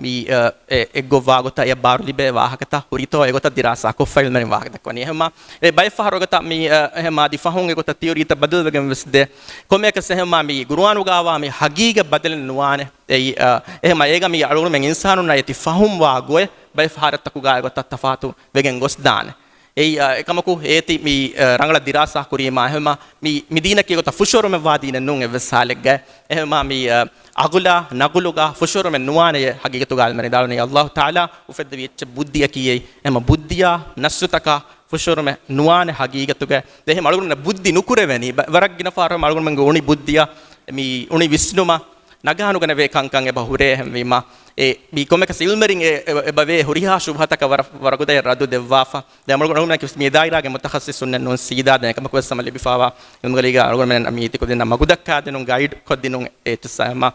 މި، އަ، އެ، އެއްގޮއްވާ ގޮތަށް އެ ބާރު ލިބޭ ވާހަކަތައް ހުރިތޯ އެގޮތަށް ދިރާސާ ކޮށްފަ އިލްމެރިން ވާހަކަ ދައްކަވަނީ. އެހެމަ އެ ބައެއް ފަހަރު އެގޮތަށް މި، އަ، އެހެމަ އަދި ފަހުން އެގޮތަށް ތިއޮރީތައް ބަދަލުވެގެން ވެސް ދޭ. ކޮންމެއަކަސް އެހެމަ މި ގުރުއާނުގަވާ މި ހަގީގަތް ބަދަލެއް ނުވާނެ. އެއީ، އަ، އެހެމަ އޭގަ މި އަޅުގަނޑުމެން އިންސާނުންނާ އޭތި ފަހުމްވާ ގޮތް ބައެއް ފަހަރަށްތަކުގަ އެގޮތަށް ތަފާތު ވެގެން ގޮސްދާނެ. އެއީ، އަ، އެކަމަކު އޭތި މި، އަ، ރަނގަޅަށް ދިރާސާ ކުރީމާ އެހެމަ މި، މި ދީނަކީ އެގޮތަށް ފުށުއޮރުމެއްވާ ދީނެއް ނޫން އެއްވެސް ހާލެއްގަ. އެހެމަ މި، އަ، އަގުލާ ނަގުލުގަ ފުށުއޮރުމެއް ނުވާނެޔޭ ހަގީގަތުގަ އިލްމެރިން ދާޅުނީ ﷲ ތަޢާލާ އުފެއްދެވި އެއްޗެއް ބުއްދިއަކީ އެއީ. އެހެމަ ބުއްދިއާ ނައްސުތަކާ ފުށުއޮރުމެއް ނުވާނެ ހަގީގަތުގަ. ދެން އެހެމަ އަޅުގަނޑުމެންނަށް ބުއްދި ނުކުރެވެނީ. ބަ-، ވަރަށް ގިނަ ފަހަރު އަޅުގަނޑުމެންގެ އުނި ބުއްދިއަށް މި އުނި ވިސްނުމަށް ނަގާނުގަނެވޭ ކަންކަން އެބަ ހުރޭ. އެހެންވީމަ، އެ، މި ކޮންމެއަކަސް އިލްމެރިން އެ، އެ، އެބަވޭ ހުރިހާ ޝުބުހަތަކަށް ވަރަށް ވަރަށް ގުދައެއް ރައްދު ދެއްވާފަ. ދެން އަޅުގަނޑު، އަޅުގަނޑުމެން މި ދާއިރާގެ މުތަޚައްސިސުންނެއް ނޫން ސީދާ ދެން އެކަމަކު ވެސް ހަމަ ލިބިފަވާ އިލްމުގެ އަލީގަ އަޅުގަނޑުމެން މީތި ކުދިންނަށް މަގު ދައްކާދިނުން، ގައިޑް ކޮށްދިނުން އެއްޗެއްސާ ހަމަ.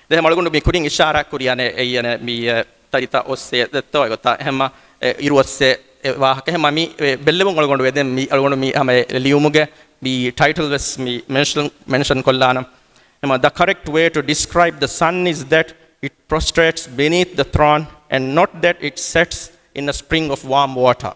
ދެން ހަމަ އަޅުގަނޑު މި ކުރިން އިޝާރާތް ކުރި އަނެއް އެއީ އަނެއް މި، އެ، ތަރިތައް އޮއްސޭ ދެއްތޯ އެގޮތަށް އެހެމަ، އެ، އިރު އޮއްސޭ އެ ވާހަކަ އެހެމަ މި، އެ، ބެއްލެވުން އަޅުގަނޑު ވެދެން މި އަޅުގަނޑު މި ހަމަ އެ ލިޔުމުގެ މި ޓައިޓަލް ވެސް މި މެންޝަން، މެންޝަން ކޮށްލާނަން. އެހެމަ، "The correct way to describe the sun is that it prostrates beneath the throne and not that it sets in a spring of warm water."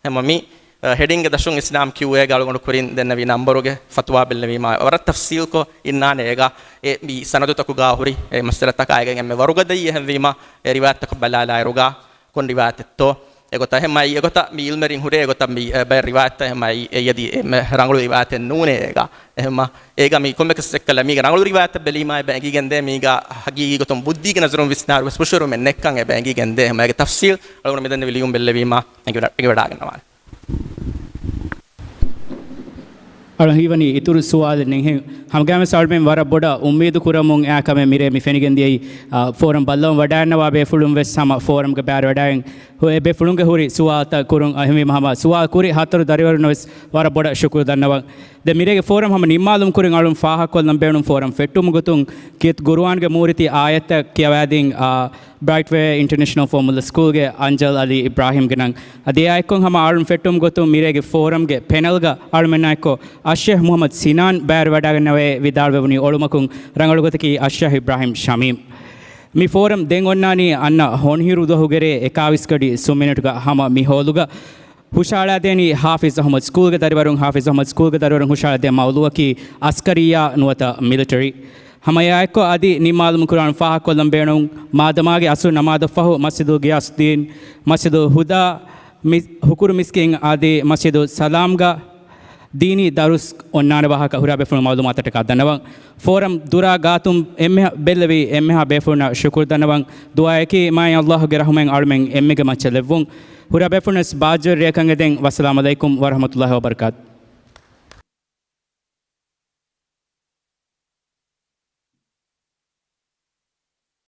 އެހެމަ މި، އަ، ހެޑިންގ ދަށުން އިސްލާމް ކިއުއޭގަ އަޅުގަނޑު ކުރިން ދެންނެވި ނަންބަރުގެ ފަތުވާ ބެއްލެވީމާ ވަރަށް ތަފްސީލްކޮށް އިންނާނެ އޭގަ އެ މި ސަނަދުތަކުގަ ހުރި އެ މައްސަލަތަކާ އޭގެން އެންމެ ވަރުގަދައީ އެހެންވީމަ އެ ރިވާޔަތްތަކު ބަލާލާއިރުގަ ކޮން ރިވާޔަތެއްތޯ؟ އެގޮތަށް އެހެމައި، އެގޮތަށް މި އިލްމެރިން ހުރޭ އެގޮތަށް މި، އެ، ބައެއް ރިވާޔަތްތައް އެހެމައި އެއަދި އެ މެ ރަނގަޅު ރިވާޔަތެއް ނޫނޭ އޭގަ. އެހެމަ އޭގަ މި ކޮންމެކަސް އެއްކަލަ މީގަ ރަނގަޅު ރިވާޔަތްތައް ބެލީމާ އެބަ އެނގިގެންދޭ މީގަ ހަގީގީ ގޮތުން ބުއްދީގެ ނަޒަރުން ވިސްނާރު ވެސް ފުށުއެރުމެއް ނެއްކަން އެބަ އެނގިގެންދޭ. އެހެމަ އޭގެ ތަފްސީލް އަޅުގަނޑު މިދެންނެވި ލިޔުން ބެއްލެވީމާ އެނގިވަޑަ-، އެނގިވަޑާގަންނަވާނެ. އަޅު ހީވަނީ އިތުރު ސުވާލެއް ނެތްހެން. ހަމަގައިމުވެސް އަޅުމެން ވަރަށް ބޮޑަށް އުއްމީދު ކުރަމުން އެއާ ކަމެއް މިރޭ މި ފެނިގެން ދިޔައީ، އާ، ފޯރަމް ބައްލަވަން ވަޑައިގަންނަވާ ބޭފުޅުން ވެސް ހަމަ ފޯރަމްގެ ބައިވެރިވެވަޑައިގެން ހު-، އެ ބޭފުޅުންގެ ހުރި ސުވާލުތައް ކުރުން. އެހެންވީމަ ހަމަ ސުވާލު ކުރި ހަތަރު ދަރިވަރުންނަށް ވެސް ވަރަށް ބޮޑަށް ޝުކުރު ދަންނަވަން. ދެން މިރޭގެ ފޯރަމް ހަމަ ނިންމާލުމުގެ ކުރިން އަޅުން ފާހަގަކޮށްލަން ބޭނުން ފޯރަމް ފެއްޓުމުގެ ގޮތުން ކީރިތި ގުރުއާންގެ މޫރިތި އާޔަތްތައް ކިޔަވައިދިން، އާ، ބްރައިޓްވޭ އިންޓަރނޭޝަނަލް ފޯމުލަ ސްކޫލްގެ އަންޖަލް އަލީ އިބްރާހިމްގެ ނަން. އަދި އެއާއެއްކޮށް ހަމަ އަޅުން ފެއްޓުމުގެ ގޮތުން މިރޭގެ ފޯރަމްގެ ޕެނަލްގަ އަޅުމެންނާއެއްކޮށް އައްޝައިޚް މުޙައްމަދު ސިނާން ބައިވެރިވަޑައިގަންނަވައި ވިދާޅުވެވުނީ އޮޅުމަކުން ރަނގަޅު ގޮތަކީ އައްޝައިޚް އިބްރާހިމް ޝަމީމް. މި ފޯރަމް ދެން އޮންނާނީ އަންނަ ހޮނިހިރު ދުވަހުގެ ރޭ އެކާވީސް ގަޑި ސުން މިނެޓުގަ ހަމަ މި ހޯލުގަ. ހުށަހަޅާދޭނީ ޙާފިޒް އަޙްމަދު ސްކޫލްގެ ދަރިވަރުން، ޙާފިޒް އަޙްމަދު ސްކޫލްގެ ދަރިވަރުން ހުށަހަޅާދޭ މައުޟޫޢަކީ އަސްކަރިއްޔާ ނުވަތަ މިލިޓަރީ. ހަމަ އެއާއެއްކޮށް އަދި ނިންމާލުމުގެ ކުރިން ފާހަގަކޮށްލަން ބޭނުން މާދަމާގެ އަސްލު ނަމާދަށްފަހު މަސްޖިދު ޣިޔާސުއްދީން، މަސްޖިދު ހުދާ، މި-، ހުކުރު މިސްކިތް އަދި މަސްޖިދު ސަލާމްގަ ދީނީ ދަރުސް އޮންނާނެ ވާހަކަ ހުރާ ބޭފުޅުން މައުލޫމާތަށްޓަކާ ދަންނަވަން. ފޯރަމް ދުރާ ގާތުން އެންމެހާ ބެއްލެވި އެންމެހާ ބޭފުޅުންނަށް ޝުކުރު ދަންނަވަން. ދުޢާއަކީ މާތް ﷲ ގެ ރަޙުމަތް އަޅުމެން އެންމެގެ މައްޗަށް ލެއްވުން. ހުރާ ބޭފުޅުންވެސް ބާއްޖަވެރި ރެއަކަށް އެދެން. ވައްސަލާމު ޢަލައިކުމް ވަރަޙްމަތުﷲ ވަބަރަކާތު.